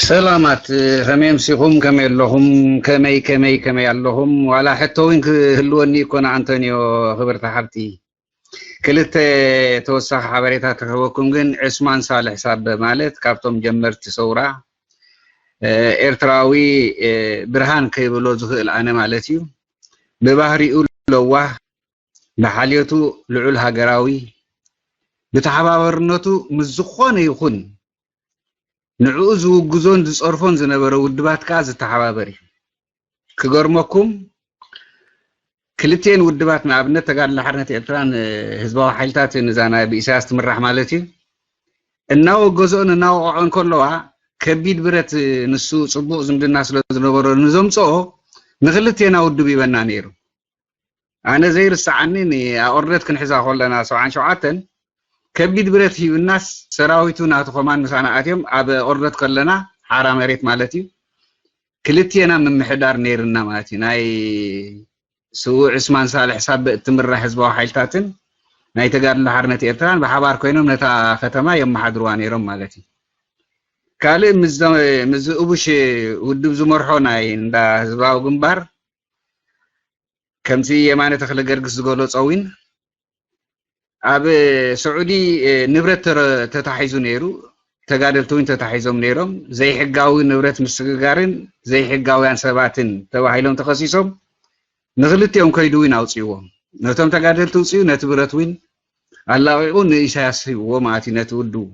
ሰላማት፣ ከመይ ኣምሲኹም? ከመይ ኣለኹም? ከመይ፣ ከመይ፣ ከመይ ኣለኹም? ዋላ ሕቶ እውን ክህልወኒ ይኮነ፣ ኣንቶኒዮ፣ ክብርቲ ሓብቲ። ክልተ ተወሳኺ ሓበሬታ ክህበኩም ግን፣ ዕስማን ሳልሕ ሳበ ማለት ካብቶም ጀመርቲ ሰውራ፣ እ፣ ኤርትራዊ፣ እ፣ ብርሃን ከይብሎ ዝኽእል ኣነ ማለት እዩ። ብባህሪኡ ለዋህ፣ ብሓልዮቱ ልዑል ሃገራዊ፣ ብተሓባበርነቱ ምስ ዝኾነ ይኹን ንዕኡ ዝውግዞን ዝጸርፎን ዝነበረ ውድባት ከኣ ዝተሓባበር እዩ። ክገርመኩም፣ ክልቲኤን ውድባት፣ ንኣብነት ተጋድሎ ሓርነት ኤርትራን ህዝባዊ ሓይልታትን፣ እዛ ናይ ብኢሳያስ ትምራሕ ማለት እዩ፣ እናወገዝኦን እናወቕዖን ከለዋ፣ ከቢድ ብረት፣ ንሱ ጽቡቕ ዝምድና ስለ ዝነበሮ ንዘምጽኦ፣ ንክልቲኤና ውድብ ይበና ነይሩ። ኣነ ዘይርስዓኒ፣ ንኣኦርደት ክንሕዛ ከለና ሰብዓን ሸውዓተን፣ ከቢድ ብረት ሂብናስ፣ ሰራዊቱ ናቱ ከማን ምሳና ኣትዮም፣ ኣብ ኦርደት ከለና ሓራ መሬት ማለት እዩ፣ ክልቲኤና ምምሕዳር ነይርና ማለት እዩ። ናይ ስዉእ ዕስማን ሳልሕ ሳበ እትምራሕ ህዝባዊ ሓይልታትን ናይ ተጋድሎ ሓርነት ኤርትራን ብሓባር ኮይኖም ነታ ከተማ የመሓድርዋ ነይሮም ማለት እዩ። ካልእ ምስ ዘ-፣ ምስ ዝእቡሽ ውድብ ዝመርሖ ናይ እንዳ ህዝባዊ ግንባር፣ ከምቲ የማነ ተኽለ ገርግስ ዝገለጾ እውን፣ ኣብ ስዑዲ፣ እ፣ ንብረት ተረ-፣ ተታሒዙ ነይሩ። ተጋደልቲ እውን ተታሒዞም ነይሮም። ዘይሕጋዊ ንብረት ምስግጋርን ዘይሕጋውያን ሰባትን ተባሂሎም ተኸሲሶም። ንክልቲኦም ከይዱ እውን ኣውፅእዎም። ነቶም ተጋደልቲ ውፅኡ፣ ነቲ ብረት እውን ኣላቒቑ ንኢሳያስ ሂብዎ ማለት እዩ፣ ነቲ ውድቡ።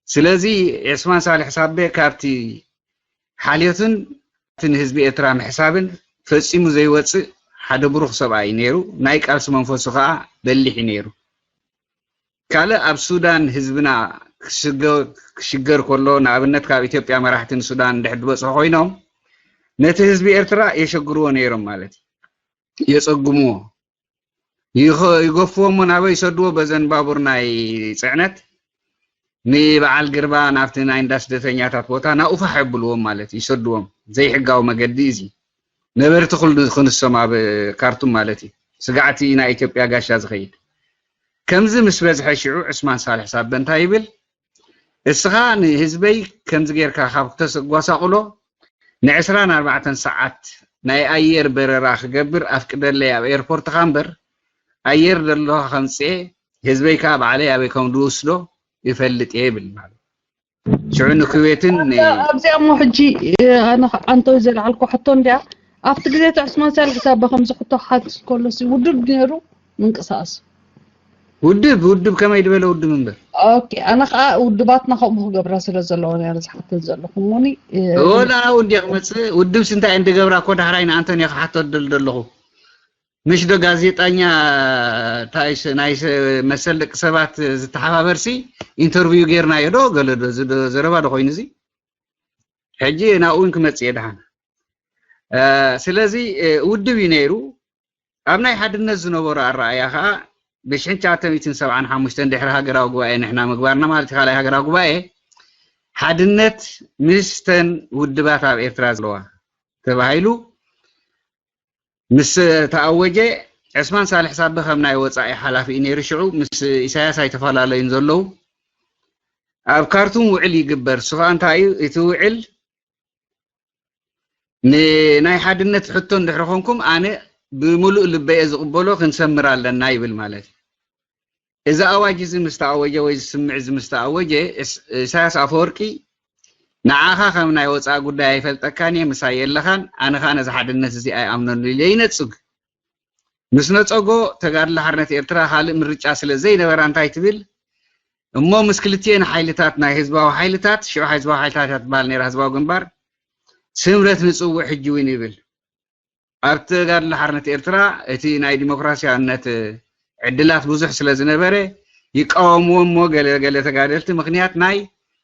ስለዚ ዒስማን ሳልሕ ሳቤ ካብቲ ሓልዮትን እቲ ንህዝቢ ኤርትራ ምሕሳብን ፈጺሙ ዘይወጽእ ሓደ ብሩኽ ሰብኣይ ነይሩ። ናይ ቃልሲ መንፈሱ ከኣ በሊሕ እዩ ነይሩ። ካልእ ኣብ ሱዳን ህዝብና ክስገ-፣ ክሽገር ከሎ፣ ንኣብነት ካብ ኢትዮጵያ መራሕቲ ንሱዳን እንድሕር ዝበጽሑ ኮይኖም፣ ነቲ ህዝቢ ኤርትራ የሸግርዎ ነይሮም ማለት እዩ። የጸግምዎ። ይኸ-፣ ይገፍዎ እሞ ናበይ ይሰድዎ? በዘን ባቡር ናይ ጽዕነት ንበዓል ግርባ ናብቲ ናይ እንዳ ስደተኛታት ቦታ ናብኡ ፋሕ የብልዎም ማለት እዩ፣ ይሰድዎም። ዘይሕጋዊ መገዲ እዚ። ነበርቲ ክል-፣ ክንሶም ኣብ ካርቱም ማለት እዩ። ስጋዕቲ ናይ ኢትዮጵያ ጋሻ ዝኸይድ። ከምዚ ምስ በዝሐ ሽዑ ዕስማን ሳልሕ ሳበ እንታይ ይብል? እስኻ ንህዝበይ ከምዚ ጌርካ ካብ ክተጓሳቕሎ፣ ንዕስራን ኣርባዕተን ሰዓት ናይ ኣየር በረራ ክገብር ኣፍቅደለይ ኣብ ኤርፖርትኻ እምበር፣ ኣየር ደለኻ ከምጽኤ፣ ህዝበይ ከኣ ባዕለይ ኣበይ ከም ዝወስዶ ይፈልጥ እየ ይብል ማለት። ሽዑ ንኩዌትን ን-፣ ኣብዚኣ እሞ ሕጂ፣ ኣነ ከ-፣ ኣንቶይ ዘልዓልኩ ሕቶ እንድያ፣ ኣብቲ ግዜ እቲ ዕስማን ሳልሕ ሳበ ከምዚ ሕቶ ክሓትት ከሎሲ ውድብ ነይሩ ምንቅስቃስ? ውድብ፣ ውድብ ከመይ ዝበለ ውድብ እምበር? ኦኬ፣ ኣነ ከኣ ውድባትና ከምኡ ክገብራ ስለ ዘለወን እየ ዝሓትት ዘለኹ። እሞኒ፣ እ፣ ወላ ኣብኡ እንድየ ክመጽእ፣ ውድብሲ እንታይ እየን ዝገብራ እኮ ዳሕራይ ንኣንቶንዮ ክሓቶ ዝደሊ ዘለኹ። ምሽ ዶ ጋዜጠኛ፣ እንታይ ስ-፣ ናይ ስ-፣ መሰል ደቂ ሰባት ዝተሓባበርሲ ኢንተርቪው ጌርናዮ ዶ ገለ ዶ፣ እዚ ዶ ዘረባ ዶ ኮይኑ እዚ? ሕጂ ናብኡ እውን ክመጽእ እየ ደሓን። እ፣ ስለዚ፣ እ፣ ውድብ እዩ ነይሩ። ኣብ ናይ ሓድነት ዝነበሮ ኣረኣእያ ከኣ ብሽሕን ትሽዓተ ሚእትን ሰብዓን ሓሙሽተን ድሕሪ ሃገራዊ ጉባኤ ንሕና ምግባርና ማለት እዩ፣ ካልኣይ ሃገራዊ ጉባኤ፣ ሓድነት ምስተን ውድባት ኣብ ኤርትራ ዘለዋ ተባሂሉ ምስ ተኣወጀ፣ ዕስማን ሳልሕ ሳበ ከም ናይ ወጻኢ ሓላፊ እዩ ነይሩ። ሽዑ ምስ ኢሳያስ ኣይተፈላለዩን ዘለዉ። ኣብ ካርቱም ውዕል ይግበር። እሱ ከኣ እንታይ እዩ? እቲ ውዕል ንናይ ሓድነት ሕቶ እንድሕሪ ኮንኩም፣ ኣነ ብምሉእ ልበየ ዝቕበሎ፣ ክንሰምር ኣለና ይብል ማለት እዩ። እዚ ኣዋጅ እዚ ምስ ተኣወጀ ወይ እዚ ስምምዕ እዚ ምስ ተኣወጀ፣ እስ-፣ ኢሳያስ ኣፈወርቂ፣ ንዓኻ ከም ናይ ወጻኢ ጉዳይ ኣይፈልጠካን እየ፣ ምሳይ የለኻን፣ ኣነ ኸኣ ነዚ ሓድነት እዚ ኣይኣምነሉ ኢለ ይነጽግ። ምስ ነጸጎ፣ ተጋድሎ ሓርነት ኤርትራ ካልእ ምርጫ ስለ ዘይነበራ እንታይ ትብል? እሞ ምስ ክልቲኤን ሓይልታት፣ ናይ ህዝባዊ ሓይልታት፣ ሽዑ ህዝባዊ ሓይልታት እያ ትበሃል ነይራ፣ ህዝባዊ ግንባር፣ ስምረት ንጽውዕ ሕጂ እውን ይብል። ኣብ ተጋድሎ ሓርነት ኤርትራ እቲ ናይ ዲሞክራሲያውነት ዕድላት ብዙሕ ስለ ዝነበረ ይቃወምዎ እሞ ገለ ገለ ተጋደልቲ ምኽንያት ናይ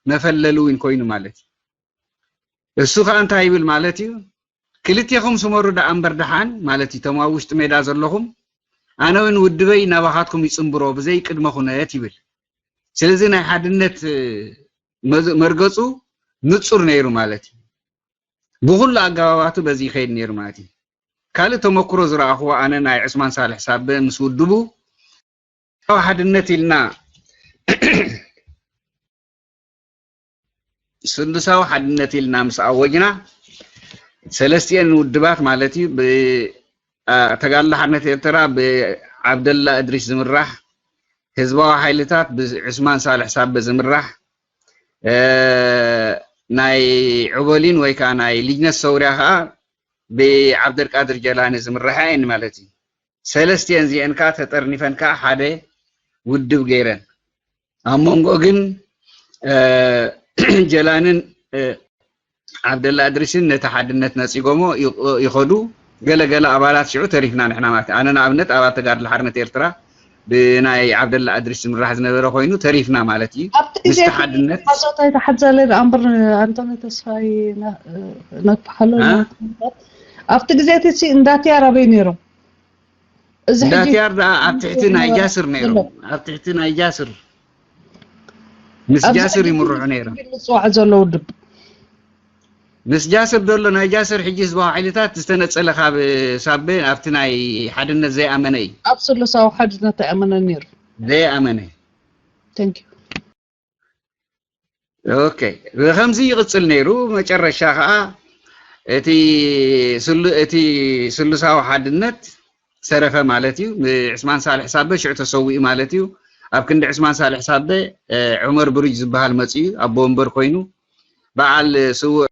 መፈለሊ እውን ኮይኑ ማለት እዩ። እሱ ከኣ እንታይ ይብል ማለት እዩ? ክልቴኹም ስመሩ ደኣ እምበር ደሓን ማለት እዩ፣ እቶም ኣብ ውሽጢ ሜዳ ዘለኹም፣ ኣነ እውን ውድበይ ናባኻትኩም ይጽንብሮ ብዘይ ቅድመ ኩነት ይብል። ስለዚ ናይ ሓድነት መዝ-፣ መርገጹ ንጹር ነይሩ ማለት እዩ። ብኹሉ ኣገባባቱ በዚ ይኸይድ ነይሩ ማለት እዩ። ካልእ ተመክሮ ዝረኣኽዎ ኣነ ናይ ዑስማን ሳልሕ ሳበ ምስ ውድቡ፣ ሓድነት ኢልና ስሉሳዊ ሓድነት ኢልና ምስ ኣወጅና፣ ሰለስቲኤን ውድባት ማለት እዩ፣ ብ-፣ አ፣ ተጋድሎ ሓርነት ኤርትራ ብዓብደላ እድሪስ ዝምራሕ፣ ህዝባዊ ሓይልታት ብዑስማን ሳልሕ ሳበ ዝምራሕ፣ እ፣ ናይ ዑበሊን ወይ ከዓ ናይ ልጅነት ሰውርያ ከዓ ብዓብደልቃድር ጀላኒ ዝምርሓ እየን ማለት እዩ። ሰለስቲኤን እዚኤን ከዓ ተጠርኒፈን ከዓ ሓደ ውድብ ገይረን። ኣብ መንጎ ግን፣ እ፣ ጀላንን፣ እ፣ ዓብደላ እድሪስን ነቲ ሓድነት ነጺጎሞ ይኸ-፣ ይኸዱ። ገለ ገለ ኣባላት ሽዑ ተሪፍና ንሕና ማለት እዩ። ኣነ ንኣብነት ኣባል ተጋድሎ ሓርነት ኤርትራ ብናይ ዓብደላ እድሪስ ዝምራሕ ዝነበረ ኮይኑ ተሪፍና ማለት እዩ። ኣብቲ ግዜ ምስቲ እቲ ሓድነት ሓዞት ኣይተሓዘለ ደኣ እምበር ኣንቶኒ ተስፋይ ነ-፣ ነግፍሓሎ እ? ኢና። ኣብቲ ግዜ እቲ ሲ እንዳትያር ኣበይ ነይሮም? እዚ ሕጂ እንዳትያር ደኣ ኣብ ትሕቲ ናይ ጃስር ነይሮም። ኣብ ትሕቲ ናይ ጃስር። ምስ ኣብዚ ጃስር ሕጂ ይምርሑ ነይሮም። ዝጽዋዕ ዘሎ ውድብ። ምስ ጃስር ዘሎ ናይ ጃስር ሕጂ ህዝባዊ ሓይልታት ዝተነጸለ ካብ ሳቤ ኣብቲ ናይ ሓድነት ዘይኣመነ እዩ። ኣብ ስሉሳዊ ሓድነት ኣይኣመነን ነይሩ። ዘይኣመነ። Thank you። ኦኬ፣ ብኸምዚ ይቕጽል ነይሩ። መጨረሻ ኸኣ እቲ ስሉ-፣ እቲ ስሉሳዊ ሓድነት ሰረፈ ማለት እዩ። ንዕስማን ሳልሕ ሳበ ሽዑ ተሰዊኡ ማለት እዩ። ኣብ ክንዲ ዕስማን ሳልሕ ሳበ፣ እ፣ ዑመር ብሩጅ ዝበሃል መጺኡ ኣቦ ወንበር ኮይኑ፣ በዓል ስዉእ፣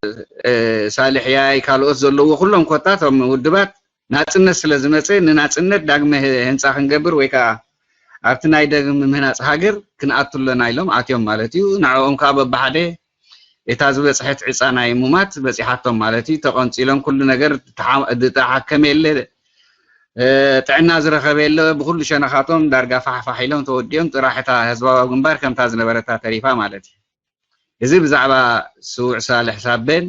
እ፣ ሳልሕ ያይ ካልኦት ዘለዎ ኩሎም ኮታ እቶም ውድባት ናጽነት ስለ ዝመጸ፣ ንናጽነት ዳግመ ህ-፣ ህንጻ ክንገብር ወይ ከኣ ኣብቲ ናይ ዳግም ምህናጽ ሃገር ክንኣቱ ኣለና ኢሎም ኣትዮም ማለት እዩ። ንዕኦም ከኣ በብሓደ እታ ዝበጽሐት ዕጻ ናይ ሙማት በጺሓቶም ማለት እዩ። ተቐንጺሎም ኩሉ ነገር ተሓ-፣ ዝተሓከመ የለ፣ እ፣ ጥዕና ዝረኸበ የለ፣ ብኹሉ ሸነኻቶም ዳርጋ ፋሕፋሕ ኢሎም ተወዲኦም፣ ጥራሕ እታ ህዝባዊ ግንባር ከምታ ዝነበረታ ተሪፋ ማለት እዩ። እዚ ብዛዕባ ስዉዕ ሳልሕ ሳበን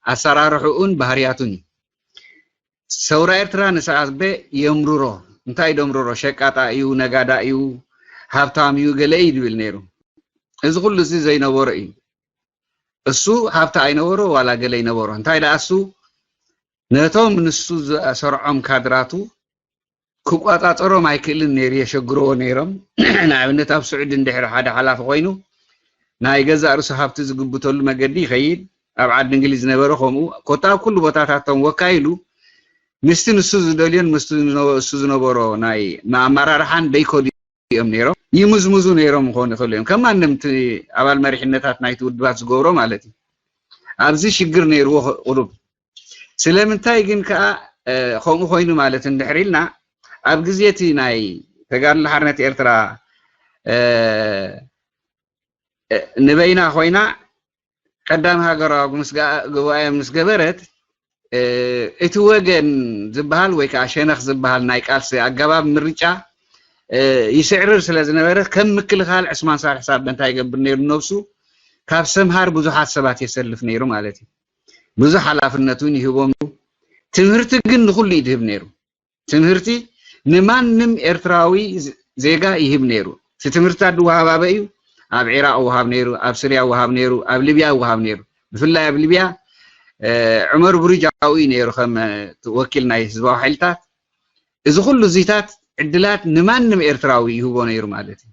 ኣሰራርሕኡን ባህርያቱን እዩ። ሰውራ ኤርትራ ንሳቤ የምርሮ። እንታይ ደምርሮ? ሸቃጣ እዩ፣ ነጋዳ እዩ፣ ሃብታም እዩ፣ ገለ እዩ ድብል ነይሩ። እዚ ኩሉ እዚ ዘይነበሮ እዩ። እሱ ሃብቲ ኣይነበሮ ዋላ ገለ ይነበሮ። እንታይ ደኣ እሱ ነቶም ንሱ ዘሰርዖም ካድራቱ ክቆጻጸሮም ኣይክእልን ነይሩ፣ የሸግርዎ ነይሮም። ንኣብነት ኣብ ስዑዲ እንድሕር ሓደ ሓላፊ ኮይኑ ናይ ገዛእ ርእሱ ሃብቲ ዝግብተሉ መገዲ ይኸይድ። ኣብ ዓዲ እንግሊዝ ዝነበረ ከምኡ፣ ኮታ ኣብ ኩሉ ቦታታቶም ወካይሉ ምስቲ ንሱ ዝደልዮን ምስቲ ዝነ-፣ እሱ ዝነበሮ ናይ ኣመራርሓን ደይከዱ እዮም ነይሮም። ይምዝምዙ ነይሮም ክኾኑ ይኽእሉ እዮም። ከም ማንም እቲ ኣባል መሪሕነታት ናይቲ ውድባት ዝገብሮ ማለት እዩ። ኣብዚ ሽግር ነይርዎ ቁሩብ። ስለምንታይ ግን ከኣ፣ እ፣ ከምኡ ኮይኑ ማለት እንድሕር ኢልና፣ ኣብ ግዜ እቲ ናይ ተጋድሎ ሓርነት ኤርትራ፣ እ፣ እ፣ ንበይና ኮይና ቀዳም ሃገራዊ ምስ ገ-፣ ጉባኤ ምስ ገበረት፣ እ፣ እቲ ወገን ዝበሃል ወይ ከኣ ሸነኽ ዝበሃል ናይ ቃልሲ ኣገባብ ምርጫ፣ እ፣ ይስዕርር ስለ ዝነበረ፣ ከም ምክልኻል ዕስማን ሳልሕ ሳብ እንታይ ይገብር ነይሩ ነብሱ፣ ካብ ሰምሃር ብዙሓት ሰባት የሰልፍ ነይሩ ማለት እዩ። ብዙሕ ሓላፍነት እውን ይህቦም እዩ። ትምህርቲ ግን ንኹሉ እዩ ዝህብ ነይሩ። ትምህርቲ ንማንም ኤርትራዊ ዝ-፣ ዜጋ ይህብ ነይሩ። እቲ ትምህርትታት ዝወሃብ ኣበይ እዩ? ኣብ ዒራቕ ይወሃብ ነይሩ፣ ኣብ ስርያ ይወሃብ ነይሩ፣ ኣብ ሊብያ ይወሃብ ነይሩ። ብፍላይ ኣብ ሊብያ፣ እ፣ ዑመር ብሩጅ ኣብኡ እዩ ነይሩ ከም፣ እ፣ ወኪል ናይ ህዝባዊ ሓይልታት። እዚ ኩሉ እዚታት ዕድላት ንማንም ኤርትራዊ ይህቦ ነይሩ ማለት እዩ።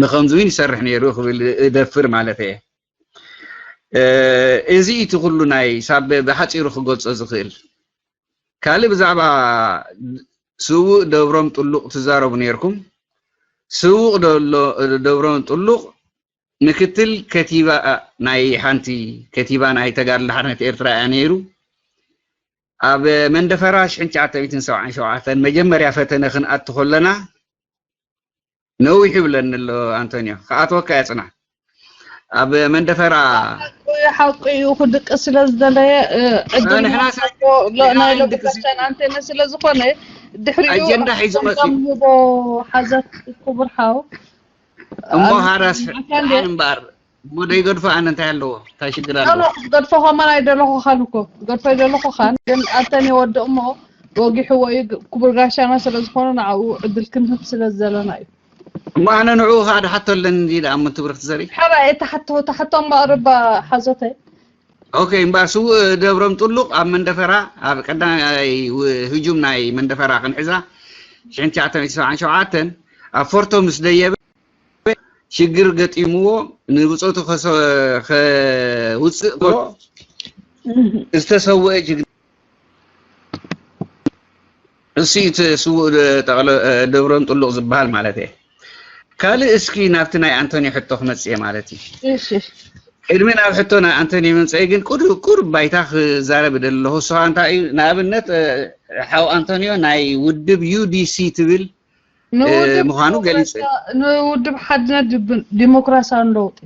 ብኸምዚ እውን ይሰርሕ ነይሩ ክብል እደፍር ማለት እየ። እ፣ እዚ እቲ ኩሉ ናይ ሳብ ብሓጺሩ ክገልጾ ዝኽእል። ካልእ ብዛዕባ ስዉእ ደብሮም ጥሉቕ ትዛረቡ ነይርኩም። ስዉእ ደሎ-፣ ደብሮም ጥሉቕ ምክትል ከቲባ ናይ ሓንቲ ከቲባ ናይ ተጋድሎ ሓርነት ኤርትራ እያ ነይሩ። ኣብ መንደፈራ ሽሕን ትሽዓተ ሚእትን ሰብዓን ሸውዓተን መጀመርያ ፈተነ ክንኣቱ ከለና ነዊሕ ይብለኒ ኣሎ ኣንቶንዮ። ክኣትወካ እየ ጽናሕ። ኣብ መንደፈራ ሓቁ እዩ፣ ክድቅስ ስለ ዝደለየ፣ እ፣ ዕድል ንሕና ንሃቦ፣ ሎ-፣ ናይ ንሕና ሎሚ ድቅስ ጋሻን ኣንቴነ ስለ ዝኾነ፣ ድሕሪኡ ኣጀንዳ ሒዙ መጺኡ። ከም ሂቦ ሓዘት ክቡር ሓው። እሞ ኣብ ሃራስ ኣካል ፍትሓን እምበኣር፣ እሞ ደይገድፎ ኣነ እንታይ ኣለዎ? እንታይ ሽግር ኖ፣ ኣለዎ? ኖ፣ ክትገድፎ ከማን ኣይደለኹኻን እኮ። ክትገድፎ ኣይደለኹኻን፣ ግን ኣንተን የወድእ እሞ ወጊሕዎ እዩ። ግ-፣ ክቡር ጋሻና ስለ ዝኾነ ንዓኡ ዕድል ክንህብ ስለ ዝደለና እዩ። እሞ ኣነ ንዕኡ ኸዓ ድሓቶ ኣለኒ እንዲ ደኣ እሞ ትብርኽቲ ዘርኢ። ሓራይ፣ እታ ሕቶ፣ እታ ሕቶ እምበኣር እባ ሓዞተይ። ኦኬ፣ እምበኣር ስዉእ ደብሮም ጥሉቕ ኣብ መንደፈራ፣ ኣብ ቀዳማይ ው-፣ ህጁም ናይ መንደፈራ ክንሕዛ፣ ሽሕን ትሽዓተ ሚእትን ሰብዓን ሸውዓተን ኣብ ፎርቶ ምስ ደየበ፣ ሽግር ገጢምዎ ንብጾቱ ከሰ- ከውፅእ ከሎ ዝተሰወአ ጅግና እሱ እቲ ስዉእ ደ- ጠቕለ- ደብረን ጥሉቕ ዝበሃል ማለት እየ። ካልእ እስኪ ናብቲ ናይ ኣንቶኒ ሕቶ ክመጽእ እየ ማለት እዩ። እሺ ቅድሚ ናብ ሕቶ ናይ ኣንቶኒ ምምፀኢ ግን ቁሩብ ቁሩብ ባይታ ክዛረብ እደሊ ኣለኹ። እሱ ከዓ እንታይ እዩ? ንኣብነት እ፣ ሓው ኣንቶኒዮ ናይ ውድብ ዩ ዲ ሲ ትብል እ፣ ንውድብ ምዃኑ ገሊፀ። ንውድብ ሓድነት ዲብ- ዲሞክራሲያዊ ለውጢ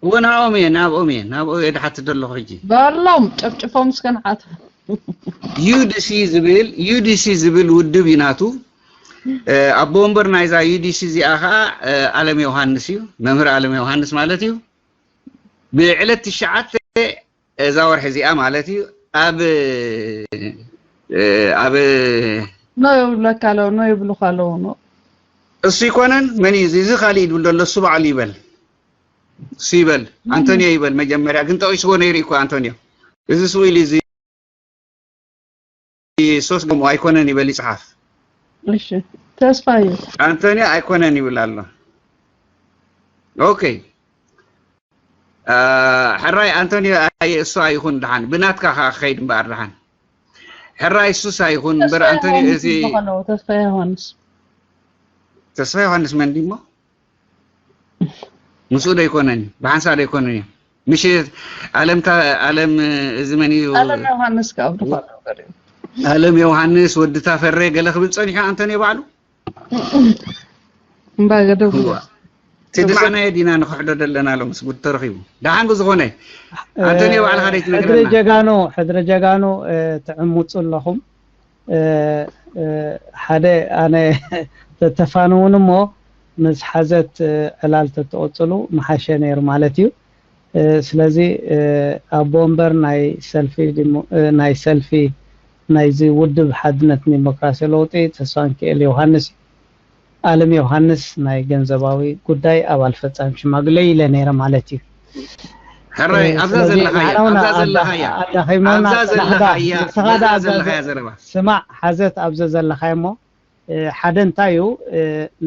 እወ ናብኦም እየ ናብኦም እየ ናብኦም እየ ድሓትት ዘለኹ ሕጂ። በሎም ጨፍጭፎም እስከ ንሓት ዩ ዲ ሲ ዝብል ዩ ዲ ሲ ዝብል ውድብ እዩ ናቱ። እ፣ ኣቦ ወንበር ናይዛ ዩ ዲ ሲ እዚኣ ከዓ እ፣ ኣለም ዮሃንስ እዩ። መምህር ኣለም ዮሃንስ ማለት እዩ። ብዕለት ትሽዓተ እዛ ወርሒ እዚኣ ማለት እዩ ኣብ እ፣ ኣብ ኖ ይብለካ ኣለዉ ኖ ይብሉካ ኣለዉ ኖ እሱ ይኮነን መን እዩ እዚ? እዚ ካልእ ይብል ዘሎ እሱ ባዕሉ ይበል። እሱ ይበል። ኣንቶኒዮ ይበል። መጀመርያ ግን ጠቂስዎ ነይሩ እኮ ኣንቶኒዮ። እዚ ስዊል እዚ ሶስት ገሙ ኣይኮነን ይበል ይጽሓፍ። እሺ ተስፋ እዩ ኣንቶኒዮ ኣይኮነን ይብል ኣሎ። ኦኬ። አ፣ ሕራይ ኣንቶኒዮ ኣይ እሱ ኣይኹን ድሓን ብናትካ ከኣ ክኸይድ እምበኣር ድሓን። ሕራይ እሱስ ኣይኹን እምበር ኣንቶኒዮ እዚ ተስፋ ዮሃንስ ተስፋ ዮሃንስ መን ድሞ? ምስኡ ዶ ኣይኮነን? ብሓንሳእ ዶ ኣይኮነን እዩ? ምሽ ኣለም ታ ኣለም እዚ መን እዩ? ኣለም ዮሃንስ ካብ ድፋ ኣለም ዮሃንስ ወዲ ታፈረ ገለ ክብል ጸኒሑ ኣንቶኒዮ ባዕሉ። እምባ ገደብ እዋ። እቲ ዝሰማዕናዮ ዲና ንኽሕዶ ዘለና ሎምስ ጉድ ተረኺቡ። ደሓን ብዝኾነ ኣንቶኒዮ ባዕልኻ ደይ ሕድሪ ትነግረና? ጀጋኑ ሕድሪ ጀጋኑ እ፣ ትዕምፁ ኣለኹም። እ፣ እ፣ ሓደ ኣነ ተተፋንውን እሞ ምስ ሓዘት እ፣ ዕላል ተተቐፅሉ ምሓሸ ነይሩ ማለት እዩ። እ፣ ስለዚ እ፣ ኣቦ ወንበር ናይ ሰልፊ ዲሞ- እ፣ ናይ ሰልፊ ናይዚ ውድብ ሓድነት ዲሞክራሲ ለውጢ ተስፋንክኤል ዮሃንስ እዩ። ኣለም ዮሃንስ ናይ ገንዘባዊ ጉዳይ ኣባል ፈጻሚ ሽማግለ ኢለ ነይረ ማለት እዩ። ሕራይ ኣብዛ ዘለኻያ ኣብዛ ዘለኻያ ኣብዛ ዘለኻያ ዘረባ ስማዕ ሓዘት ኣብዘ ዘለኻያ እሞ ሓደ እንታይ እዩ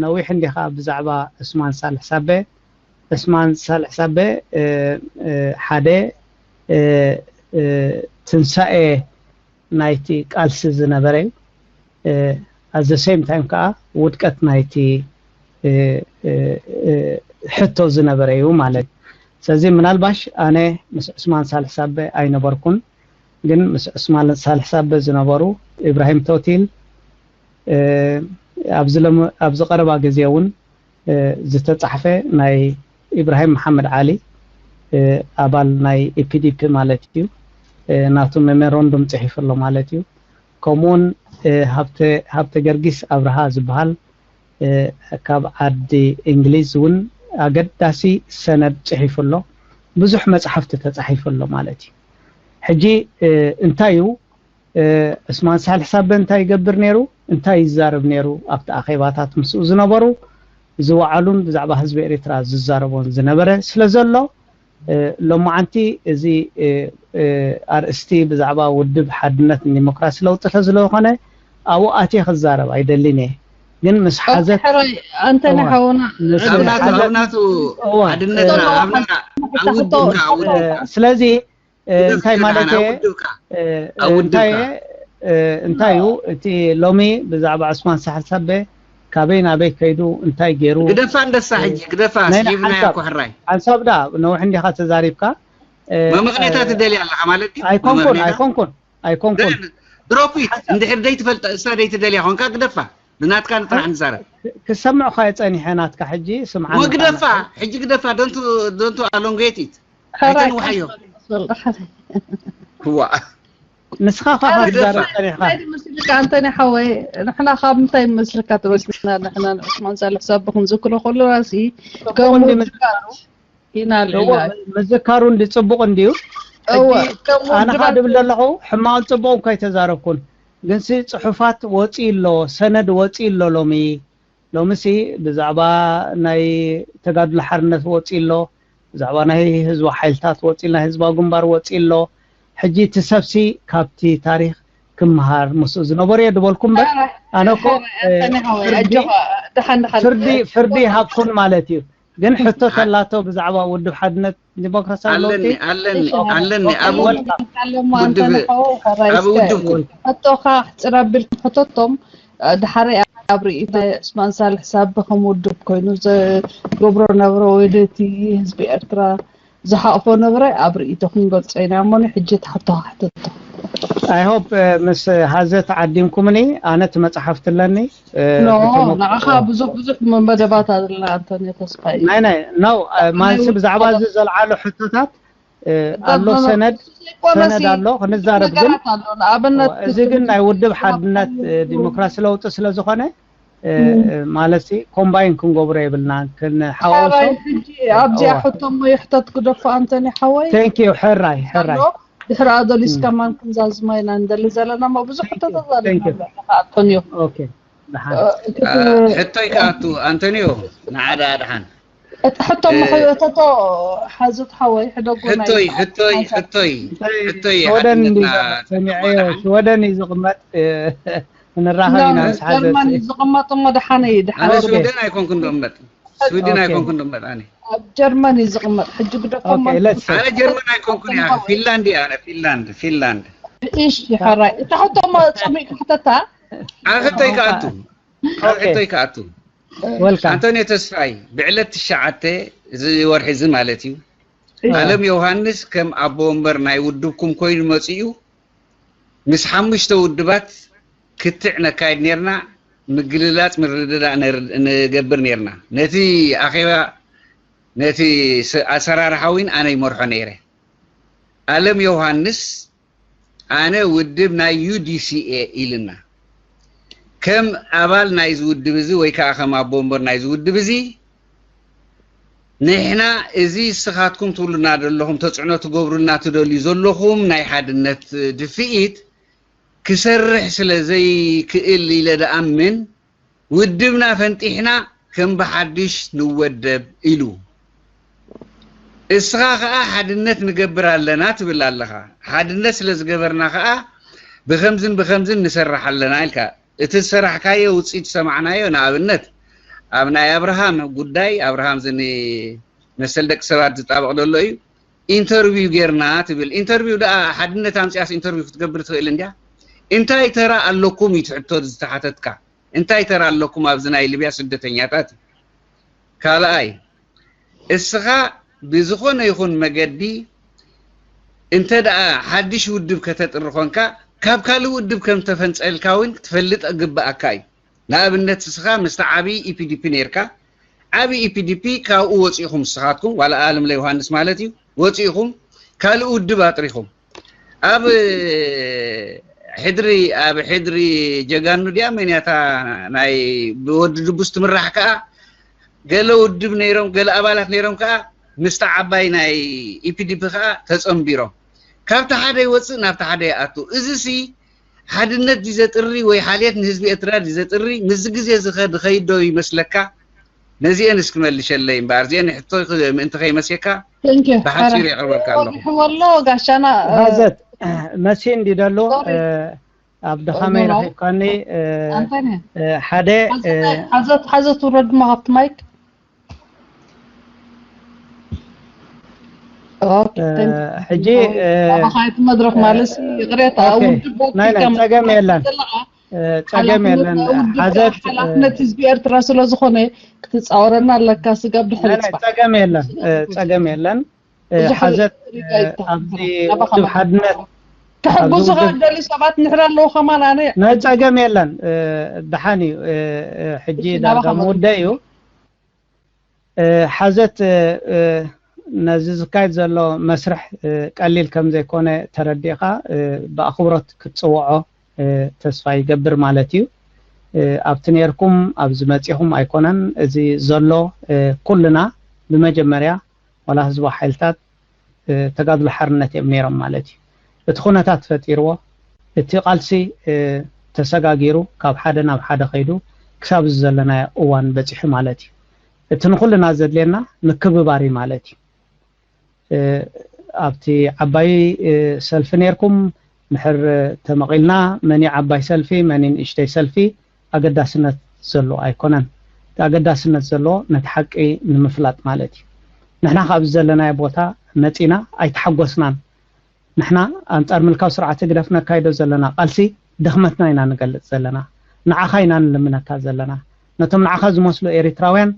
ነዊሕ እንዲኻ ብዛዕባ እስማን ሳልሕ ሳበ እስማን ሳልሕ ሳበ ሓደ ትንሳኤ ናይቲ ቃልሲ ዝነበረ እዩ። ኣዘ ሴም ታይም ከዓ ውድቀት ናይቲ ሕቶ ዝነበረ እዩ ማለት እዩ። ስለዚ ምናልባሽ ኣነ ምስ ዑስማን ሳልሕ ሳበ ኣይነበርኩን፣ ግን ምስ ዑስማን ሳልሕ ሳበ ዝነበሩ ኢብራሂም ቶቲል ኣብዚ ቀረባ ግዜ እውን ዝተፃሕፈ ናይ ኢብራሂም መሓመድ ዓሊ ኣባል ናይ ኢፒዲፒ ማለት እዩ ናቱ ሜሞራንዱም ፅሒፉ ኣሎ ማለት እዩ። ከምኡውን ሃብተ ገርጊስ ኣብርሃ ዝበሃል ካብ ዓዲ እንግሊዝ እውን ኣገዳሲ ሰነድ ፅሒፉ ኣሎ። ብዙሕ መፅሓፍቲ ተፃሒፉ ኣሎ ማለት እዩ። ሕጂ እንታይ እዩ ዑስማን ሳልሕ ሳበ እንታይ ይገብር ነይሩ? እንታይ ይዛረብ ነይሩ? ኣብቲ ኣኼባታት ምስኡ ዝነበሩ ዝወዓሉን ብዛዕባ ህዝቢ ኤርትራ ዝዛረቦን ዝነበረ ስለ ዘሎ ሎማዓንቲ እዚ ኣርእስቲ ብዛዕባ ውድብ ሓድነት ዲሞክራሲ ለውጢ ስለዝኾነ ኣብኡ ኣትየ ክዛረብ ኣይደልን እየ። ግን ምስ ሓዘት ኣንተነ ሓውና ኣብናቱ ሓድነትና ኣብና ኣውድብካ ኣውድብካ ስለዚ እንታይ ማለት እንታይ እንታይ እዩ እቲ ሎሚ ብዛዕባ ዑስማን ሳልሕ ሳበ ካበይ ናበይ ከይዱ እንታይ ገይሩ ግደፋ እንደሳ ሕጂ ግደፋ ስሊቭና ያኮ ሕራይ ሓንሳብ ዳ ነውሕ እንዲኻ ተዛሪብካ መመቕኔታ ትደልያ ኣለኻ ማለት ድዩ? ኣይኮንኩን ኣይኮንኩን ኣይኮንኩን ድሮፒት እንድሕር ደይትፈልጣ እሳ ደይትደልያ ኾንካ ግደፋ ብናትካ ንጥራሕ ንዛረብ ክሰምዕኻ የፀኒሐ ናትካ ሕጂ ስምዓ ወግደፋ ሕጂ ግደፋ ደንቱ ደንቱ ኣሎንጌቲት ኣይተንውሓዮ ዋ ንስኻ ኻ ክትዛረብ ፀኒሕካ መስልካ ኣንተኒ ሓወይ ንሕና ካብ ምንታይ መስልካ ተበስና ንሕና ንዑስማን ሳልሕ ሳብ ክንዝክሮ ከለና ሲ ከም ውድባት ኢና ኣለና ምዝካሩ እንዲ ፅቡቅ እንድዩ ኣነ ካ ድብል ዘለኹ ሕማቅን ፅቡቅን ከይተዛረብኩን ግንሲ ፅሑፋት ወፂ ኣሎ ሰነድ ወፂ ኣሎ ሎሚ ሎምሲ ብዛዕባ ናይ ተጋድሎ ሓርነት ወፂ ኣሎ ብዛዕባ ናይ ህዝቢ ሓይልታት ወፂ ናይ ህዝባዊ ግንባር ወፂ ኣሎ ሕጂ እቲ ሰብሲ ካብቲ ታሪክ ክምሃር ምስኡ ዝነበሩ እየ ድበልኩ እምበር ኣነ እኮ ፍርዲ ፍርዲ ሃብኩን ማለት እዩ ግን ሕቶ ተላቶ ብዛዕባ ውድብ ሓድነት ዲሞክራሲያዊ ለውጢ ኣለኒ ኣለኒ ኣለኒ ኣብ ወልካ ውድብ ኣብ ውድብኩም ሕቶኻ ሕፅር ኣቢልኩም ሕተቶም። ድሓረይ ኣብ ርእይቶ ናይ ዑስማን ሳልሕ ሳበ ከም ውድብ ኮይኑ ዘገብሮ ነበረ ወይ ደቲ ህዝቢ ኤርትራ ዝሓቕፎ ነበረ ኣብ ርእይቶ ክንገልጾ ኢና እሞ ሕጂ ትሓቶ ክትቶ I hope ምስ ሀዘት ዓዲምኩምኒ ኣነ እቲ መጽሓፍቲ ኣለኒ ኖ ንዓኻ ብዙሕ ብዙሕ መደባት ኣለና ኣንቶኒዮ ተስፋ እዩ ናይ ናይ ነው ማለትሲ ብዛዕባ እዚ ዘልዓሉ ሕቶታት ኣሎ ሰነድ ሰነድ ኣሎ ክንዛረብ ግን ነገራት ኣሎ ንኣብነት እዚ ግን ናይ ውድብ ሓድነት ዲሞክራሲ ለውጢ ስለ ዝኾነ ማለት ሲ ኮምባይን ክንገብሮ የብልና ክንሓዋውሶ ሓራይ ሕጂ ኣብዚኣ ሕቶ እሞ ይሕተት ክደፎ ኣንቶኒ ሓወይ thank you ሕራይ ሕራይ ኣሎ ድሕሪ ኣዶሊስ ከማን ክንዛዝማ ኢና ንደሊ ዘለና እሞ ብዙሕ ሕቶታት ኣለና ኣንቶኒዮ okay ደሓን ሕቶይ ከኣቱ ኣንቶኒዮ ንዓዳ ደሓን እቲ ሕቶ ምሕተቶ ሓዙት ሓወይ ሕደጎ ናይ ሕቶይ ሕቶይ ሕቶይ ሕቶይ ሽወደን እንዲ ሰሚዐዮ ሽወደን እዩ ዝቕመጥ ንራኸብ ኢና ምስ ሓዘት ጀርመን እዩ ዝቕመጥ እሞ ደሓነ እዩ ኣነ ደሓነ ስዊድን ኣይኮንኩን ዝቕመጥ ስዊድን ኣይኮንኩን ዝቕመጥ ኣነ ኣብ ጀርመን እዩ ዝቕመጥ ሕጂ ግደፎሞ okay let's say ኣነ ጀርመን ኣይኮንኩን እያ ፊንላንድ እያ ኣነ ፊንላንድ ፊንላንድ እሺ ሓራይ እታ ሕቶ እሞ ጸሚእካ ሕተታ ኣብ ሕቶይ ከኣቱ ኣብ ሕቶይ ከኣቱ welcome ኣንቶኒዮ ተስፋይ ብዕለት ትሽዓተ እዚ ወርሒ እዚ ማለት እዩ ኣለም ዮሃንስ ከም ኣቦ ወንበር ናይ ውድብኩም ኮይኑ መፂኡ ምስ ሓሙሽተ ውድባት ክትዕ ነካይድ ነርና ምግልላፅ ምርድዳእ ንገብር ነርና ነቲ ኣኼባ ነቲ ኣሰራርሓ እውን ኣነ ይመርሖ ነይረ ኣለም ዮሃንስ ኣነ ውድብ ናይ UDCA ኢልና ከም ኣባል ናይዚ ውድብ እዚ ወይ ከዓ ከም ኣቦ ወንበር ናይዚ ውድብ እዚ ንሕና እዚ እስኻትኩም ትብሉና ዘለኹም ተፅዕኖ ትገብሩልና ትደልዩ ዘለኹም ናይ ሓድነት ድፍኢት ክሰርሕ ስለ ዘይክእል ኢለ ደኣምን ውድብና ፈንጢሕና ከም ብሓድሽ ንወደብ ኢሉ እስኻ ኸዓ ሓድነት ንገብር ኣለና ትብል ኣለኻ ሓድነት ስለ ዝገበርና ኸዓ ብኸምዝን ብኸምዝን ንሰርሕ ኣለና ኢልካ እቲ ዝሰራሕካዮ ውፅኢት ዝሰማዕናዮ ንኣብነት ኣብ ናይ ኣብርሃም ጉዳይ ኣብርሃም ዝኒ መሰል ደቂ ሰባት ዝጣበቕ ዘሎ እዩ ኢንተርቪው ጌርና ትብል ኢንተርቪው ደኣ ሓድነት ኣምፅያስ ኢንተርቪው ክትገብር ትኽእል እንድያ እንታይ ተራ ኣለኩም እዩ ትሕቶ ዝተሓተትካ እንታይ ተራ ኣለኩም ኣብዚ ናይ ሊብያ ስደተኛታት ካልኣይ እስኻ ብዝኾነ ይኹን መገዲ እንተ ደኣ ሓድሽ ውድብ ከተጥሪ ኾንካ ካብ ካልእ ውድብ ከም ተፈንፀልካ እውን ክትፈልጥ ግብኣካ እዩ ንኣብነት እስኻ ምስቲ ዓብዪ ኢፒዲፒ ነይርካ ዓብዪ ኢፒዲፒ ካብኡ ወፂእኹም ንስኻትኩም ዋላ ኣለምለ ዮሃንስ ማለት እዩ ወፂእኹም ካልእ ውድብ ኣጥሪኹም ኣብ ሕድሪ ኣብ ሕድሪ ጀጋኑ ድያ መን እያ እታ ናይ ብወዲ ድቡስ ትምራሕ ከዓ ገለ ውድብ ነይሮም ገለ ኣባላት ነይሮም ከዓ ምስታ ዓባይ ናይ ኢፒዲፒ ከዓ ተፀንቢሮም ካብቲ ሓደ ይወፅእ ናብቲ ሓደ ይኣቱ እዚ ሲ ሓድነት ድዩ ዘጥሪ ወይ ሓልየት ንህዝቢ ኤርትራ ድዩ ዘጥሪ ምስዚ ግዜ ዝኸድ ኸይዶ ይመስለካ ነዚአን እስኪ መልሸለይ እምበኣር እዚአን ሕቶ ምእንቲ ከይመስየካ ብሓፂሩ የቕርበልካ ኣለኹ ወሎ ጋሻና ሀዘት መሲ እንዲደሉ ኣብ ድኻመይ ረኺብካኒ ሓደ ሓዘት ሓዘት ውረድ ድማ ካብቲ ማይክ ሕጂ እቲ መድረክ ማለት ይቕሬታ ውድብ ናይ ናይ ጸገም የለን ጸገም የለን ሓዘት ሓላፍነት ህዝቢ ኤርትራ ስለ ዝኾነ ክትፃወረና ኣለካ ስጋብ ድሕሪ ናይ ናይ ጸገም የለን ጸገም የለን ሓዘት ኣብዚ ውድብ ሓድነት ክሕግዙኻ ደሊ ሰባት ንሕር ኣለዉ ከማን ኣነ ናይ ጸገም የለን ደሓን እዩ ሕጂ ዳርጋ ምውደ እዩ ሓዘት ነዚ ዝካየድ ዘሎ መስርሕ ቀሊል ከም ዘይኮነ ተረዲእኻ ብኣኽብሮት ክትፅውዖ ተስፋ ይገብር ማለት እዩ ኣብቲ ነርኩም ኣብዚ መፂኹም ኣይኮነን እዚ ዘሎ ኩልና ብመጀመርያ ዋላ ህዝባዊ ሓይልታት ተጋድሎ ሓርነት እዮም ነይሮም ማለት እዩ እቲ ኩነታት ፈጢርዎ እቲ ቃልሲ ተሰጋጊሩ ካብ ሓደ ናብ ሓደ ከይዱ ክሳብ እዚ ዘለናዮ እዋን በፂሑ ማለት እዩ እቲ ንኩልና ዘድልየና ምክብባር እዩ ማለት እዩ ኣብቲ ዓባይ ሰልፊ ነርኩም ንሕር ተመቒልና መን ዓባይ ሰልፊ መን ንእሽተይ ሰልፊ ኣገዳስነት ዘሎ ኣይኮነን ኣገዳስነት ዘለዎ ነቲ ሓቂ ንምፍላጥ ማለት እዩ። ንሕና ካብዚ ዘለናዮ ቦታ መፂና ኣይተሓጎስናን። ንሕና ኣንጻር ምልካዊ ስርዓት ህግደፍ ነካይዶ ዘለና ቃልሲ ድኽመትና ኢና ንገልጽ ዘለና። ንዓኻ ኢና ንልምነካ ዘለና። ነቶም ንዓኻ ዝመስሉ ኤሪትራውያን